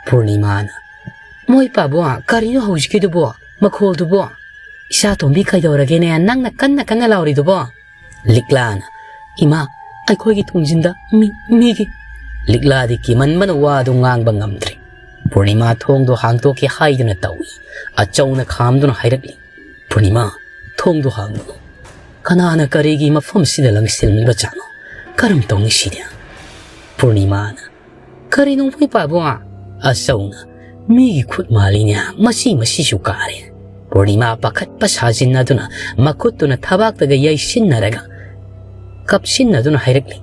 ꯄꯨꯔꯅꯤꯃꯥꯅ, "ꯃꯣꯏ ꯄꯥꯕꯨꯡ, ꯀꯔꯤꯅꯣ ꯍꯧꯖꯤꯛꯀꯤꯗꯨꯕꯣ? ꯃꯈꯣꯜꯗꯨꯕꯣ? ꯏꯆꯥ ꯇꯣꯝꯕꯤ, ꯀꯩꯗꯧꯔꯒꯦꯅꯦ ꯅꯪꯅ ꯀꯟꯅ ꯀꯟꯅ ꯂꯥꯎꯔꯤꯗꯨꯕꯣ?" ꯂꯤꯛꯂꯥꯅ, "ꯏꯃꯥ, ꯑꯩꯈꯣꯏꯒꯤ ꯊꯣꯡꯖꯤꯟꯗ ꯃꯤ, ꯃꯤꯒꯤ..." ꯂꯤꯛꯂꯥꯗꯤ ꯀꯤꯃꯟꯕꯅ ꯋꯥꯗꯨ ꯉꯥꯡꯕ ꯉꯝꯗ꯭ꯔꯦ꯫ ꯄꯨꯔꯅꯤꯃꯥ ꯊꯣꯡꯗꯣ ꯍꯥꯡꯗꯣꯛꯀꯦ ꯍꯥꯏꯗꯨꯅ ꯇꯧꯏ꯫ ꯑꯆꯧꯅ ꯈꯥꯝꯗꯨꯅ ꯍꯥꯏꯔꯛꯂꯤ, "ꯄꯨꯔꯅꯤꯃꯥ, ꯊꯣꯡꯗꯣ ꯍꯥꯡꯂꯨ꯫ ꯀꯅꯥꯅ ꯀꯔꯤꯒꯤ ꯃꯐꯝꯁꯤꯗ ꯂꯪꯁꯤꯜꯂꯤꯕꯖꯥꯠꯅꯣ? ꯀꯔꯝ ꯇꯧꯅꯤ ꯁꯤꯗꯤ?" ꯄꯨꯔꯅꯤꯃꯥꯅ, "ꯀꯔꯤꯅꯣ ꯃꯣꯏ ꯄꯥꯕꯨꯡ?" ꯑꯆꯧꯅ, "ꯃꯤꯒꯤ ꯈꯨꯠ ꯃꯥꯜꯂꯤꯅꯦ, ꯃꯁꯤ, ꯃꯁꯤꯁꯨ ꯀꯥꯔꯦ꯫" ꯄꯨꯔꯅꯤꯃꯥ ꯄꯥꯈꯠꯄ ꯁꯥꯖꯤꯟꯅꯗꯨꯅ ꯃꯈꯨꯠꯇꯨꯅ ꯊꯕꯥꯛꯇꯒ ꯌꯩꯁꯤꯟꯅꯔꯒ ꯀꯞꯁꯤꯟꯅꯗꯨꯅ ꯍꯥꯏꯔꯛꯂꯤ,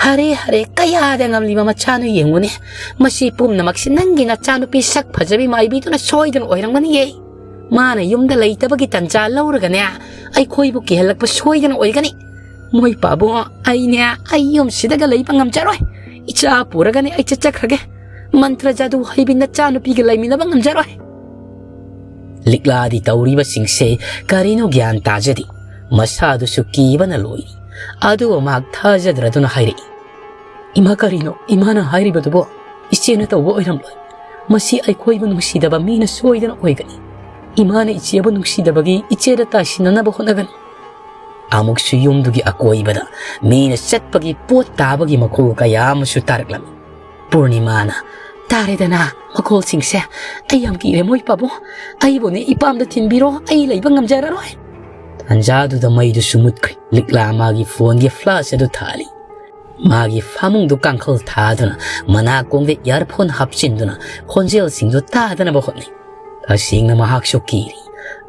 "ꯍꯔꯦ ꯍꯔꯦ, ꯀꯌꯥꯗ ꯉꯝꯂꯤꯕ ꯃꯆꯥꯅꯣ ꯌꯦꯡꯉꯨꯅꯦ꯫ ꯃꯁꯤ ꯄꯨꯝꯅꯃꯛꯁꯤ ꯅꯪꯒꯤ ꯅꯆꯥꯅꯨꯄꯤ ꯁꯛ ꯐꯖꯕꯤ ꯃꯥꯏꯕꯤꯗꯨꯅ ꯁꯣꯏꯗꯅ ꯑꯣꯏꯔꯝꯒꯅꯤꯌꯦ꯫ ꯃꯥꯅ ꯌꯨꯝꯗ ꯂꯩꯇꯕꯒꯤ ꯇꯟꯖꯥ ꯂꯧꯔꯒꯅꯦ, ꯑꯩꯈꯣꯏꯕꯨ ꯀꯤꯍꯜꯂꯛꯄ ꯁꯣꯏꯗꯅ ꯑꯣꯏꯒꯅꯤ꯫ ꯃꯣꯏ ꯄꯥꯕꯨꯡ, ꯑꯩꯅꯦ, ꯑꯩ ꯌꯨꯝꯁꯤꯗꯒ ꯂꯩꯕ ꯉꯝꯖꯔꯣꯏ꯫ ꯏꯆꯥ ꯄꯨꯔꯒꯅꯦ ꯑꯩ ꯆꯠꯆꯈ꯭ꯔꯒꯦ꯫ ꯃꯟꯇ꯭ꯔ ꯖꯥꯗꯨ ꯍꯩꯕꯤ ꯅꯆꯥꯅꯨꯄꯤꯒ ꯂꯩꯃꯤꯟꯅꯕ ꯉꯝꯖꯔꯣꯏ꯫" ꯂꯤꯛꯂꯥꯗꯤ ꯇꯧꯔꯤꯕꯁꯤꯡꯁꯦ ꯀꯔꯤꯅꯣ ꯒ꯭ꯌꯥꯟ ꯇꯥꯖꯗꯦ꯫ ꯃꯁꯥꯗꯨꯁꯨ ꯀꯤꯕꯅ ꯂꯣꯏꯔꯤ꯫ ꯑꯗꯨꯕꯨ ꯃꯍꯥꯛ ꯊꯥꯖꯗ꯭ꯔꯗꯨꯅ ꯍꯥꯏꯔꯛꯏ, "ꯏꯃꯥ, ꯀꯔꯤꯅꯣ ꯏꯃꯥꯅ ꯍꯥꯏꯔꯤꯕꯗꯨꯕꯣ? ꯏꯆꯦꯅ ꯇꯧꯕ ꯑꯣꯏꯔꯝꯂꯣꯏ꯫ ꯃꯁꯤ ꯑꯩꯈꯣꯏꯕꯨ ꯅꯨꯡꯁꯤꯗꯕ ꯃꯤꯅ ꯁꯣꯏꯗꯅ ꯑꯣꯏꯒꯅꯤ꯫ ꯏꯃꯥꯅ ꯏꯆꯦꯕꯨ ꯅꯨꯡꯁꯤꯗꯕꯒꯤ ꯏꯆꯦꯗ ꯇꯥꯏꯁꯤꯟꯅꯅꯕ ꯍꯣꯠꯅꯒꯅꯤ꯫" ꯑꯃꯨꯛꯁꯨ ꯌꯨꯝꯗꯨꯒꯤ ꯑꯀꯣꯏꯕꯗ ꯃꯤꯅ ꯆꯠꯄꯒꯤ ꯄꯣꯠ ꯇꯥꯕꯒꯤ ꯃꯈꯣꯜ ꯀꯌꯥ ꯑꯃꯁꯨ ꯇꯥꯔꯛꯂꯝꯃꯤ꯫ ꯄꯨꯔꯅꯤꯃꯥꯅ, "ꯇꯥꯔꯦꯗꯅ ꯃꯈꯣꯜꯁꯤꯡꯁꯦ꯫ ꯑꯩ ꯌꯥꯝ ꯀꯤꯔꯦ ꯃꯣꯏ ꯄꯥꯕꯨꯡ꯫ ꯑꯩꯕꯨꯅꯦ ꯏꯄꯥꯝꯗ ꯊꯤꯟꯕꯤꯔꯣ, ꯑꯩ ꯂꯩꯕ ꯉꯝꯖꯔꯔꯣꯏ꯫" ꯇꯥꯟꯖꯥꯗꯨꯗ ꯃꯩꯗꯨꯁꯨ ꯃꯨꯠꯈ꯭ꯔꯦ꯫ ꯂꯤꯛꯂꯥ ꯃꯥꯒꯤ ꯐꯣꯟꯒꯤ ꯐ꯭ꯂꯥꯁ ꯑꯗꯨ ꯊꯥꯜꯂꯤ꯫ ꯃꯥꯒꯤ ꯐꯃꯨꯡꯗꯨ ꯀꯥꯡꯈꯜ ꯊꯥꯗꯨꯅ, ꯃꯅꯥꯀꯣꯡꯗ ꯏꯌꯥꯔꯐꯣꯟ ꯍꯥꯞꯆꯤꯟꯗꯨꯅ ꯈꯣꯟꯖꯦꯜꯁꯤꯡꯗꯨ ꯇꯥꯗꯅꯕ ꯍꯣꯠꯅꯩ꯫ ꯇꯁꯦꯡꯅ ꯃꯍꯥꯛꯁꯨ ꯀꯤꯔꯤ꯫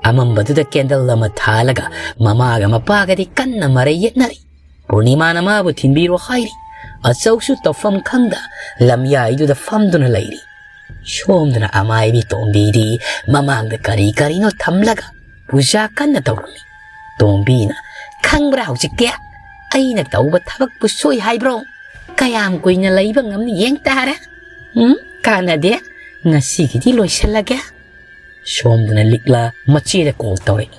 ꯑꯃꯝꯕꯗꯨꯗ ꯀꯦꯟꯗꯜ ꯑꯃ ꯊꯥꯜꯂꯒ ꯃꯃꯥꯒ ꯃꯄꯥꯒꯗꯤ ꯀꯟꯅ ꯃꯔꯩ ꯌꯦꯠꯅꯔꯤ꯫ ꯄꯨꯔꯅꯤꯃꯥꯅ ꯃꯥꯕꯨ ꯊꯤꯟꯕꯤꯔꯣ ꯍꯥꯏꯔꯤ꯫ ꯑꯆꯧꯁꯨ ꯇꯧꯐꯝ ꯈꯪꯗ ꯂꯝꯌꯥꯏꯗꯨꯗ ꯐꯝꯗꯨꯅ ꯂꯩꯔꯤ꯫ ꯁꯣꯝꯗꯅ ꯑꯃꯥꯏꯕꯤ ꯇꯣꯝꯕꯤꯗꯤ ꯃꯃꯥꯡꯗ ꯀꯔꯤ ꯀꯔꯤꯅꯣ ꯊꯝꯂꯒ ꯄꯨꯖꯥ ꯀꯟꯅ ꯇꯧꯔꯝꯃꯤ꯫ ꯇꯣꯝꯕꯤꯅ, "ꯈꯪꯕ꯭ꯔꯥ ꯍꯧꯖꯤꯛꯇꯤ? ꯑꯩꯅ ꯇꯧꯕ ꯊꯕꯛꯄꯨ ꯁꯣꯏ ꯍꯥꯏꯕ꯭ꯔꯣ? ꯀꯌꯥꯝ ꯀꯨꯏꯅ ꯂꯩꯕ ꯉꯝꯅꯤ ꯌꯦꯡ ꯇꯥꯔꯦ꯫ ꯎꯝ, ꯀꯥꯟꯅꯗꯦ꯫ ꯉꯁꯤꯒꯤꯗꯤ ꯂꯣꯏꯁꯤꯜꯂꯒꯦ꯫" ꯁꯣꯝꯗꯅ ꯂꯤꯛꯂꯥ ꯃꯆꯦꯗ ꯀꯣꯜ ꯇꯧꯔꯛꯏ꯫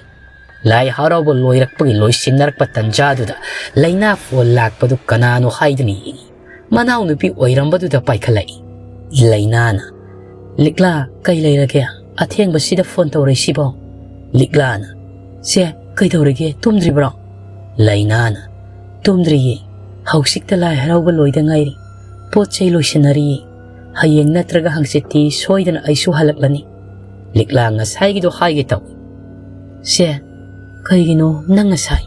ꯂꯥꯏ ꯍꯔꯥꯎꯕ ꯂꯣꯏꯔꯛꯄꯒꯤ ꯂꯣꯏꯁꯤꯟꯅꯔꯛꯄ ꯇꯟꯖꯥꯗꯨꯗ ꯂꯩꯅꯥ ꯐꯣꯟ ꯂꯥꯛꯄꯗꯨ ꯀꯅꯥꯅꯣ ꯍꯥꯏꯗꯨꯅ ꯌꯦꯡꯉꯤ꯫ ꯃꯅꯥꯎꯅꯨꯄꯤ ꯑꯣꯏꯔꯝꯕꯗꯨꯗ ꯄꯥꯏꯈꯠꯂꯛꯏ꯫ ꯂꯩꯅꯥꯅ, "ꯂꯤꯛꯂꯥ, ꯀꯩ ꯂꯩꯔꯒꯦ? ꯑꯊꯦꯡꯕꯁꯤꯗ ꯐꯣꯟ ꯇꯧꯔꯛꯏꯁꯤꯕꯣ?" ꯂꯤꯛꯂꯥꯅ, "ꯆꯦ, ꯀꯩꯗꯧꯔꯒꯦ? ꯇꯨꯝꯗ꯭ꯔꯤꯕ꯭ꯔꯣ?" ꯂꯩꯅꯥꯅ, "ꯇꯨꯝꯗ꯭ꯔꯤꯌꯦ꯫ ꯍꯧꯖꯤꯛꯇ ꯂꯥꯏ ꯍꯔꯥꯎꯕ ꯂꯣꯏꯗ ꯉꯥꯏꯔꯤ꯫ ꯄꯣꯠ ꯆꯩ ꯂꯣꯏꯁꯤꯟꯅꯔꯤꯌꯦ꯫ ꯍꯌꯦꯡ ꯅꯠꯇ꯭ꯔꯒ ꯍꯪꯆꯤꯠꯇꯤ ꯁꯣꯏꯗꯅ ꯑꯩꯁꯨ ꯍꯜꯂꯛꯂꯅꯤ꯫" ꯂꯤꯛꯂꯥ ꯉꯁꯥꯏꯒꯤꯗꯣ ꯍꯥꯏꯒꯦ ꯇꯧꯏ꯫ "ꯆꯦ, ꯀꯩꯒꯤꯅꯣ ꯅꯪ ꯉꯁꯥꯏ?"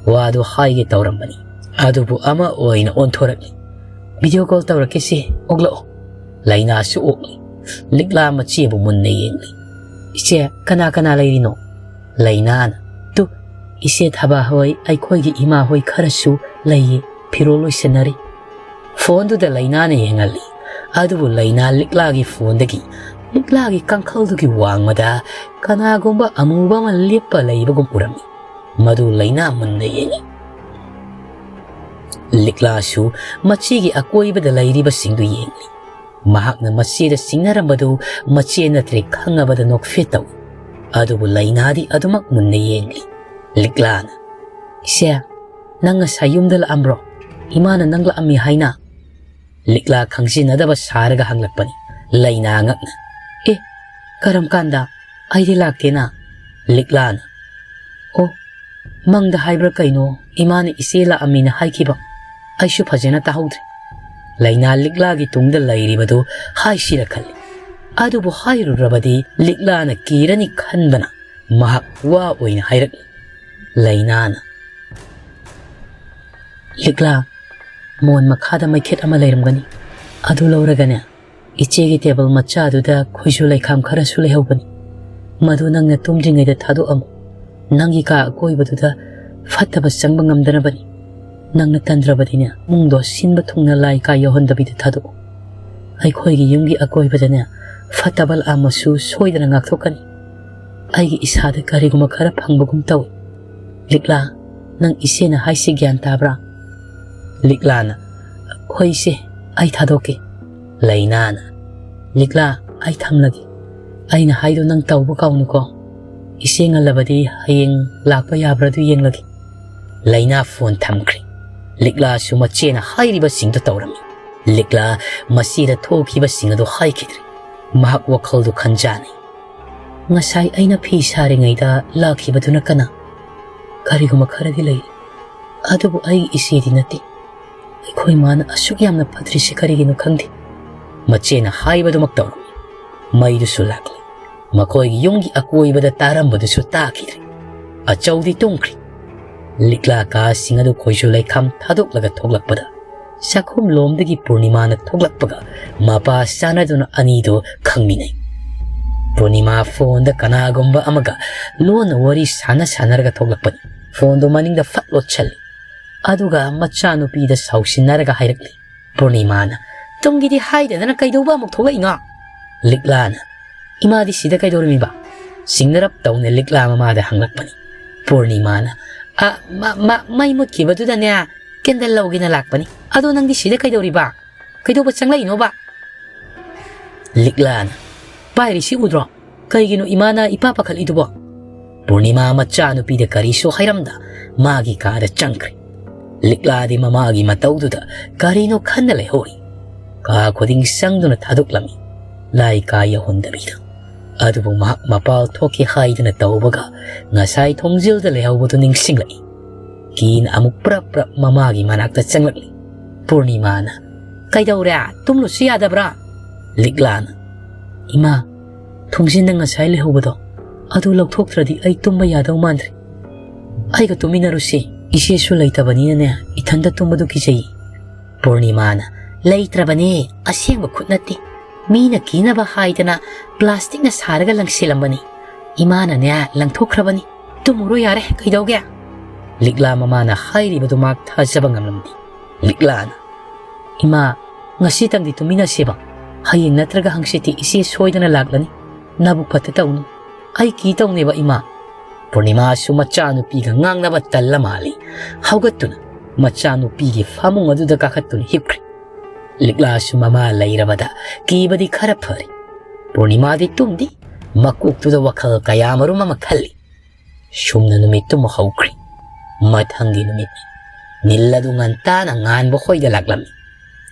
ꯋꯥꯗꯣ ꯍꯥꯏꯒꯦ ꯇꯧꯔꯝꯕꯅꯤ, ꯑꯗꯨꯕꯨ ꯑꯃ ꯑꯣꯏꯅ ꯑꯣꯟꯊꯣꯔꯛꯂꯤ꯫ "ꯚꯤꯗꯤꯑꯣ ꯀꯣꯜ ꯇꯧꯔꯛꯀꯦ ꯆꯦ, ꯑꯣꯛꯂꯛꯑꯣ꯫" ꯂꯩꯅꯥꯁꯨ ꯑꯣꯛꯂꯤ꯫ ꯂꯤꯛꯂꯥ ꯃꯆꯦꯕꯨ ꯃꯨꯟꯅ ꯌꯦꯡꯂꯤ꯫ "ꯏꯆꯦ, ꯀꯅꯥ ꯀꯅꯥ ꯂꯩꯔꯤꯅꯣ?" ꯂꯩꯅꯥꯅ, "ꯇꯨ, ꯏꯆꯦ ꯊꯕꯥ ꯍꯣꯏ, ꯑꯩꯈꯣꯏꯒꯤ ꯏꯃꯥ ꯍꯣꯏ ꯈꯔꯁꯨ ꯂꯩꯌꯦ, ꯐꯤꯔꯣꯜ ꯂꯣꯏꯁꯟꯅꯔꯤ꯫" ꯐꯣꯟꯗꯨꯗ ꯂꯩꯅꯥꯅ ꯌꯦꯡꯍꯜꯂꯤ꯫ ꯑꯗꯨꯕꯨ ꯂꯩꯅꯥ ꯂꯤꯛꯂꯥꯒꯤ ꯐꯣꯟꯗꯒꯤ ꯂꯤꯛꯂꯥꯒꯤ ꯀꯥꯡꯈꯜꯗꯨꯒꯤ ꯋꯥꯡꯃꯗ ꯀꯅꯥꯒꯨꯝꯕ ꯑꯃꯨꯕ ꯑꯃ ꯂꯦꯞꯄ ꯂꯩꯕꯒꯨꯝ ꯎꯔꯝꯃꯤ꯫ ꯃꯗꯨ ꯂꯩꯅꯥ ꯃꯨꯟꯅ ꯌꯦꯡꯉꯤ꯫ ꯂꯤꯛꯂꯥꯁꯨ ꯃꯆꯦꯒꯤ ꯑꯀꯣꯏꯕꯗ ꯂꯩꯔꯤꯕꯁꯤꯡꯗꯨ ꯌꯦꯡꯂꯤ꯫ ꯃꯍꯥꯛꯅ ꯃꯆꯦꯗ ꯁꯤꯡꯅꯔꯝꯕꯗꯨ ꯃꯆꯦ ꯅꯠꯇ꯭ꯔꯦ ꯈꯪꯉꯕꯗ ꯅꯣꯛꯐꯦꯠ ꯇꯧꯏ꯫ ꯑꯗꯨꯕꯨ ꯂꯩꯅꯥꯗꯤ ꯑꯗꯨꯃꯛ ꯃꯨꯟꯅ ꯌꯦꯡꯂꯤ꯫ ꯂꯤꯛꯂꯥꯅ, "ꯏꯆꯦ, ꯅꯪ ꯉꯁꯥꯏ ꯌꯨꯝꯗ ꯂꯥꯛꯑꯝꯕ꯭ꯔꯣ? ꯏꯃꯥꯅ ꯅꯪ ꯂꯥꯛꯑꯝꯃꯤ ꯍꯥꯏꯅ?" ꯂꯤꯛꯂꯥ ꯈꯪꯖꯤꯟꯅꯗꯕ ꯁꯥꯔꯒ ꯍꯪꯂꯛꯄꯅꯤ꯫ ꯂꯩꯅꯥ ꯉꯛꯅ, "ꯑꯦ, ꯀꯔꯝ ꯀꯥꯟꯗ? ꯑꯩꯗꯤ ꯂꯥꯛꯇꯦꯅ꯫" ꯂꯤꯛꯂꯥꯅ, "ꯑꯣ, ꯃꯪꯗ ꯍꯥꯏꯕ꯭ꯔꯥ ꯀꯩꯅꯣ, ꯏꯃꯥꯅ ꯏꯆꯦ ꯂꯥꯛꯑꯝꯃꯤꯅ ꯍꯥꯏꯈꯤꯕ꯫ ꯑꯩꯁꯨ ꯐꯖꯅ ꯇꯥꯍꯧꯗ꯭ꯔꯦ꯫" ꯂꯩꯅꯥ ꯂꯤꯛꯂꯥꯒꯤ ꯇꯨꯡꯗ ꯂꯩꯔꯤꯕꯗꯨ ꯍꯥꯏꯁꯤꯔ ꯈꯜꯂꯤ꯫ ꯑꯗꯨꯕꯨ ꯍꯥꯏꯔꯨꯔꯕꯗꯤ ꯂꯤꯛꯂꯥꯅ ꯀꯤꯔꯅꯤ ꯈꯟꯕꯅ ꯃꯍꯥꯛ ꯋꯥ ꯑꯣꯏꯅ ꯍꯥꯏꯔꯛꯂꯤ꯫ ꯂꯩꯅꯥꯅ, "ꯂꯤꯛꯂꯥ, ꯃꯣꯟ ꯃꯈꯥꯗ ꯃꯩꯈꯦꯠ ꯑꯃ ꯂꯩꯔꯝꯒꯅꯤ꯫ ꯑꯗꯨ ꯂꯧꯔꯒꯅꯦ, ꯏꯆꯦꯒꯤ ꯇꯦꯕꯜ ꯃꯆꯥꯗꯨꯗ ꯈꯣꯏꯖꯨ ꯂꯩꯈꯥꯝ ꯈꯔꯁꯨ ꯂꯩꯍꯧꯕꯅꯤ꯫ ꯃꯗꯨ ꯅꯪꯅ ꯇꯨꯝꯗ꯭ꯔꯤꯉꯩꯗ ꯊꯥꯗꯣꯛꯑꯝꯃꯨ꯫ ꯅꯪꯒꯤ ꯀꯥ ꯑꯀꯣꯏꯕꯗꯨꯗ ꯐꯠꯇꯕ ꯆꯪꯕ ꯉꯝꯗꯅꯕꯅꯤ꯫ ꯅꯪꯅ ꯇꯟꯗ꯭ꯔꯕꯗꯤꯅꯦ, ꯏꯃꯨꯡꯗꯣ ꯁꯤꯟꯕ ꯊꯨꯡꯅ ꯂꯥꯏ ꯀꯥ ꯌꯧꯍꯟꯗꯕꯤꯗ ꯊꯥꯗꯣꯛꯎ꯫ ꯑꯩꯈꯣꯏꯒꯤ ꯌꯨꯝꯒꯤ ꯑꯀꯣꯏꯕꯗꯅꯦ ꯐꯠꯇꯕ ꯂꯥꯛꯑꯝꯃꯁꯨ ꯁꯣꯏꯗꯅ ꯉꯥꯛꯊꯣꯛꯀꯅꯤ꯫ ꯑꯩꯒꯤ ꯏꯁꯥꯗ ꯀꯔꯤꯒꯨꯝꯕ ꯈꯔ ꯐꯪꯕꯒꯨꯝ ꯇꯧꯏ꯫ ꯂꯤꯛꯂꯥ, ꯅꯪ ꯏꯆꯦꯅ ꯍꯥꯏꯁꯤ ꯒ꯭ꯌꯥꯟ ꯇꯥꯕ꯭ꯔꯥ?" ꯂꯤꯛꯂꯥꯅ, "ꯍꯣꯏ ꯏꯆꯦ, ꯑꯩ ꯊꯥꯗꯣꯛꯀꯦ꯫" ꯂꯩꯅꯥꯅ, "ꯂꯤꯛꯂꯥ, ꯑꯩ ꯊꯝꯂꯒꯦ꯫ ꯑꯩꯅ ꯍꯥꯏꯗꯣ ꯅꯪ ꯇꯧꯕ ꯀꯥꯎꯅꯨꯀꯣ꯫ ꯏꯆꯦ ꯉꯜꯂꯕꯗꯤ ꯍꯌꯦꯡ ꯂꯥꯛꯄ ꯌꯥꯕ꯭ꯔꯥ ꯑꯗꯨ ꯌꯦꯡꯂꯒꯦ꯫" ꯂꯩꯅꯥ ꯐꯣꯟ ꯊꯝꯈ꯭ꯔꯦ꯫ ꯂꯤꯛꯂꯥꯁꯨ ꯃꯆꯦꯅ ꯍꯥꯏꯔꯤꯕꯁꯤꯡꯗꯨ ꯇꯧꯔꯝꯃꯤ꯫ ꯂꯤꯛꯂꯥ ꯃꯆꯦꯗ ꯊꯣꯛꯈꯤꯕꯁꯤꯡ ꯑꯗꯨ ꯍꯥꯏꯈꯤꯗ꯭ꯔꯦ꯫ ꯃꯍꯥꯛ ꯋꯥꯈꯜꯗꯨ ꯈꯟꯖꯥꯅꯩ꯫ "ꯉꯁꯥꯏ ꯑꯩꯅ ꯐꯤ ꯁꯥꯔꯤꯉꯩꯗ ꯂꯥꯛꯈꯤꯕꯗꯨꯅ ꯀꯅꯥ? ꯀꯔꯤꯒꯨꯝꯕ ꯈꯔꯗꯤ ꯂꯩ꯫ ꯑꯗꯨꯕꯨ ꯑꯩꯒꯤ ꯏꯆꯦꯗꯤ ꯅꯠꯇꯦ꯫ ꯑꯩꯈꯣꯏ ꯃꯥꯅ ꯑꯁꯨꯛ ꯌꯥꯝꯅ ꯐꯠꯇ꯭ꯔꯤꯁꯤ ꯀꯔꯤꯒꯤꯅꯣ ꯈꯪꯗꯦ꯫" ꯃꯆꯦꯅ ꯍꯥꯏꯕꯗꯨꯃꯛ ꯇꯧꯔꯝꯃꯤ꯫ ꯃꯩꯗꯨꯁꯨ ꯂꯥꯛꯂꯦ꯫ ꯃꯈꯣꯏꯒꯤ ꯌꯨꯝꯒꯤ ꯑꯀꯣꯏꯕꯗ ꯇꯥꯔꯝꯕꯗꯨꯁꯨ ꯇꯥꯈꯤꯗ꯭ꯔꯦ꯫ ꯑꯆꯧꯗꯤ ꯇꯨꯝꯈ꯭ꯔꯦ꯫ ꯂꯤꯛꯂꯥ ꯀꯥꯁꯤꯡ ꯑꯗꯨ ꯈꯣꯏꯖꯨ ꯂꯩꯈꯥꯝ ꯊꯥꯗꯣꯛꯂꯒ ꯊꯣꯛꯂꯛꯄꯗ ꯆꯥꯛꯈꯨꯝꯂꯣꯝꯗꯒꯤ ꯄꯨꯔꯅꯤꯃꯥꯅ ꯊꯣꯛꯂꯛꯄꯒ ꯃꯄꯥ ꯆꯥꯅꯗꯨꯅ ꯑꯅꯤꯗꯨ ꯈꯪꯃꯤꯟꯅꯩ꯫ ꯄꯨꯔꯅꯤꯃꯥ ꯐꯣꯟꯗ ꯀꯅꯥꯒꯨꯝꯕ ꯑꯃꯒ ꯂꯣꯟꯅ ꯋꯥꯔꯤ ꯁꯥꯟꯅ ꯁꯥꯟꯅꯔꯒ ꯊꯣꯛꯂꯛꯄꯅꯤ꯫ ꯐꯣꯟꯗꯨ ꯃꯅꯤꯡꯗ ꯐꯠ ꯂꯣꯠꯁꯜꯂꯤ꯫ ꯑꯗꯨꯒ ꯃꯆꯥꯅꯨꯄꯤꯗ ꯁꯥꯎꯁꯤꯟꯅꯔꯒ ꯍꯥꯏꯔꯛꯂꯤ, ꯄꯨꯔꯅꯤꯃꯥꯅ, "ꯇꯨꯡꯒꯤꯗꯤ ꯍꯥꯏꯗꯗꯅ ꯀꯩꯗꯧꯕ ꯑꯃꯨꯛ ꯊꯣꯛꯂꯛꯏꯅꯣ?" ꯂꯤꯛꯂꯥꯅ, "ꯏꯃꯥꯗꯤ ꯁꯤꯗ ꯀꯩꯗꯧꯔꯝꯃꯤꯕ?" ꯁꯤꯡꯅꯔꯞ ꯇꯧꯅ ꯂꯤꯛꯂꯥ ꯃꯃꯥꯗ ꯍꯪꯂꯛꯄꯅꯤ꯫ ꯄꯨꯔꯅꯤꯃꯥꯅ, "ꯑ, ꯃ-, ꯃ-, ꯃꯩ ꯃꯨꯠꯈꯤꯕꯗꯨꯗꯅꯦ, ꯀꯦꯟꯗꯜ ꯂꯧꯒꯦꯅ ꯂꯥꯛꯄꯅꯤ꯫ ꯑꯗꯣ ꯅꯪꯗꯤ ꯁꯤꯗ ꯀꯩꯗꯧꯔꯤꯕ? ꯀꯩꯗꯧꯕ ꯆꯪꯂꯛꯏꯅꯣꯕ?" ꯂꯤꯛꯂꯥꯅ, "ꯄꯥꯏꯔꯤꯁꯤ ꯎꯗ꯭ꯔꯣ? ꯀꯩꯒꯤꯅꯣ ꯏꯃꯥꯅ ꯏꯄꯥ ꯄꯥꯈꯠꯂꯤꯗꯨꯕꯣ?" ꯄꯨꯔꯅꯤꯃꯥ ꯃꯆꯥꯅꯨꯄꯤꯗ ꯀꯔꯤꯁꯨ ꯍꯥꯏꯔꯝꯗ ꯃꯥꯒꯤ ꯀꯥꯗ ꯆꯪꯈ꯭ꯔꯦ꯫ ꯂꯤꯛꯂꯥꯗꯤ ꯃꯃꯥꯒꯤ ꯃꯇꯧꯗꯨꯗ ꯀꯔꯤꯅꯣ ꯈꯟꯅ ꯂꯩꯍꯧꯔꯤ꯫ ꯀꯥ ꯈꯨꯗꯤꯡ ꯆꯪꯗꯨꯅ ꯊꯥꯗꯣꯛꯂꯝꯃꯤ, ꯂꯥꯏ ꯀꯥ ꯌꯧꯍꯟꯗꯕꯤꯗ꯫ ꯑꯗꯨꯕꯨ ꯃꯍꯥꯛ ꯃꯄꯥꯜ ꯊꯣꯛꯀꯦ ꯍꯥꯏꯗꯨꯅ ꯇꯧꯕꯒ ꯉꯁꯥꯏ ꯊꯣꯡꯖꯤꯜꯗ ꯂꯩꯍꯧꯕꯗꯨ ꯅꯤꯡꯁꯤꯡꯂꯛꯏ꯫ ꯀꯤꯅ ꯑꯃꯨꯛ ꯄ꯭ꯔꯞ ꯄ꯭ꯔꯞ ꯃꯃꯥꯒꯤ ꯃꯅꯥꯛꯇ ꯆꯪꯂꯛꯂꯤ꯫ ꯄꯨꯔꯅꯤꯃꯥꯅ, "ꯀꯩꯗꯧꯔꯦ? ꯇꯨꯝꯂꯨꯁꯨ ꯌꯥꯗꯕ꯭ꯔꯥ?" ꯂꯤꯛꯂꯥꯅ, "ꯏꯃꯥ, ꯊꯣꯡꯖꯤꯟꯗ ꯉꯁꯥꯏ ꯂꯩꯍꯧꯕꯗꯣ ꯑꯗꯨ ꯂꯧꯊꯣꯛꯇ꯭ꯔꯗꯤ ꯑꯩ ꯇꯨꯝꯕ ꯌꯥꯗꯧ ꯃꯥꯟꯗ꯭ꯔꯦ꯫ ꯑꯩꯒ ꯇꯨꯝꯃꯤꯟꯅꯔꯨꯁꯤ꯫ ꯏꯆꯦꯁꯨ ꯂꯩꯇꯕꯅꯤꯅꯅꯦ, ꯏꯊꯟꯗ ꯇꯨꯝꯕꯗꯨ ꯀꯤꯖꯩ꯫" ꯄꯨꯔꯅꯤꯃꯥꯅ, "ꯂꯩꯇ꯭ꯔꯕꯅꯦ, ꯑꯁꯦꯡꯕ ꯈꯨꯠ ꯅꯠꯇꯦ꯫ ꯃꯤꯅ ꯀꯤꯅꯕ ꯍꯥꯏꯗꯅ ꯄ꯭ꯂꯥꯁꯇꯤꯛꯅ ꯁꯥꯔꯒ ꯂꯪꯁꯤꯜꯂꯝꯕꯅꯤ꯫ ꯏꯃꯥꯅꯅꯦ ꯂꯪꯊꯣꯛꯈ꯭ꯔꯕꯅꯤ꯫ ꯇꯨꯝꯃꯨꯔꯣ ꯌꯥꯔꯦ, ꯀꯩꯗꯧꯒꯦ?" ꯂꯤꯛꯂꯥ ꯃꯃꯥꯅ ꯍꯥꯏꯔꯤꯕꯗꯨ ꯃꯍꯥꯛ ꯊꯥꯖꯕ ꯉꯝꯂꯝꯗꯦ꯫ ꯂꯤꯛꯂꯥꯅ, "ꯏꯃꯥ, ꯉꯁꯤꯇꯪꯗꯤ ꯇꯨꯝꯃꯤꯟꯅꯁꯦꯕ꯫ ꯍꯌꯦꯡ ꯅꯠꯇ꯭ꯔꯒ ꯍꯪꯆꯤꯠꯇꯤ ꯏꯆꯦ ꯁꯣꯏꯗꯅ ꯂꯥꯛꯂꯅꯤ꯫ ꯅꯕꯨꯛ ꯐꯠꯇ ꯇꯧꯅꯨ꯫ ꯑꯩ ꯀꯤ ꯇꯧꯅꯦꯕ, ꯏꯃꯥ꯫" ꯄꯨꯔꯅꯤꯃꯥꯁꯨ ꯃꯆꯥꯅꯨꯄꯤꯒ ꯉꯥꯡꯅꯕ ꯇꯜꯂ ꯃꯥꯜꯂꯤ꯫ ꯍꯧꯒꯠꯇꯨꯅ ꯃꯆꯥꯅꯨꯄꯤꯒꯤ ꯐꯃꯨꯡ ꯑꯗꯨꯗ ꯀꯥꯈꯠꯇꯨꯅ ꯍꯤꯞꯈ꯭ꯔꯦ꯫ ꯂꯤꯛꯂꯥꯁꯨ ꯃꯃꯥ ꯂꯩꯔꯕꯗ ꯀꯤꯕꯗꯤ ꯈꯔ ꯐꯔꯦ꯫ ꯄꯨꯔꯅꯤꯃꯥꯗꯤ ꯇꯨꯝꯗꯦ꯫ ꯃꯀꯣꯛꯇꯨꯗ ꯋꯥꯈꯜ ꯀꯌꯥ ꯃꯔꯨꯝ ꯑꯃ ꯈꯜꯂꯤ꯫ ꯁꯨꯝꯅ ꯅꯨꯃꯤꯠꯇꯨꯃ ꯍꯧꯈ꯭ꯔꯦ꯫ ꯃꯊꯪꯒꯤ ꯅꯨꯃꯤꯠꯅꯤ꯫ ꯅꯤꯜ ꯑꯗꯨ ꯉꯟꯇꯥꯅ ꯉꯥꯟꯕ ꯍꯣꯏꯗ ꯂꯥꯛꯂꯝꯃꯤ꯫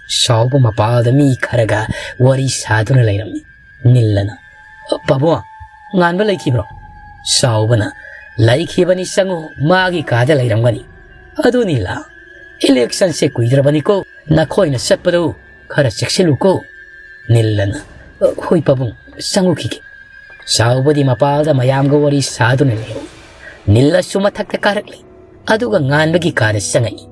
ꯁꯥꯎꯕ ꯃꯄꯥꯜꯗ ꯃꯤ ꯈꯔꯒ ꯋꯥꯔꯤ ꯁꯥꯗꯨꯅ ꯂꯩꯔꯝꯃꯤ꯫ ꯅꯤꯜꯂꯅ, "ꯄꯥꯕꯨꯡ, ꯉꯥꯟꯕ ꯂꯩꯈꯤꯕ꯭ꯔꯣ?" ꯁꯥꯎꯕꯅ, "ꯂꯩꯈꯤꯕꯅꯤ, ꯆꯪꯉꯨ, ꯃꯥꯒꯤ ꯀꯥꯗ ꯂꯩꯔꯝꯒꯅꯤ꯫ ꯑꯗꯨ ꯅꯤꯜꯂ, ꯏꯂꯦꯛꯁꯟꯁꯦ ꯀꯨꯏꯗ꯭ꯔꯕꯅꯤꯀꯣ, ꯅꯈꯣꯏꯅ ꯆꯠꯄꯗꯨ ꯈꯔ ꯆꯦꯛꯁꯤꯜꯂꯨꯀꯣ꯫" ꯅꯤꯜꯂꯅ, "ꯍꯣꯏ ꯄꯥꯕꯨꯡ, ꯆꯪꯉꯨꯈꯤꯒꯦ꯫" ꯆꯥꯎꯕꯗꯤ ꯃꯄꯥꯜꯗ ꯃꯌꯥꯝꯒ ꯋꯥꯔꯤ ꯁꯥꯗꯨꯅ ꯂꯩꯍꯧꯏ꯫ ꯅꯤꯜꯂꯁꯨ ꯃꯊꯛꯇ ꯀꯥꯔꯛꯂꯤ꯫ ꯑꯗꯨꯒ ꯉꯥꯟꯕꯒꯤ ꯀꯥꯗ ꯆꯪꯉꯛꯏ꯫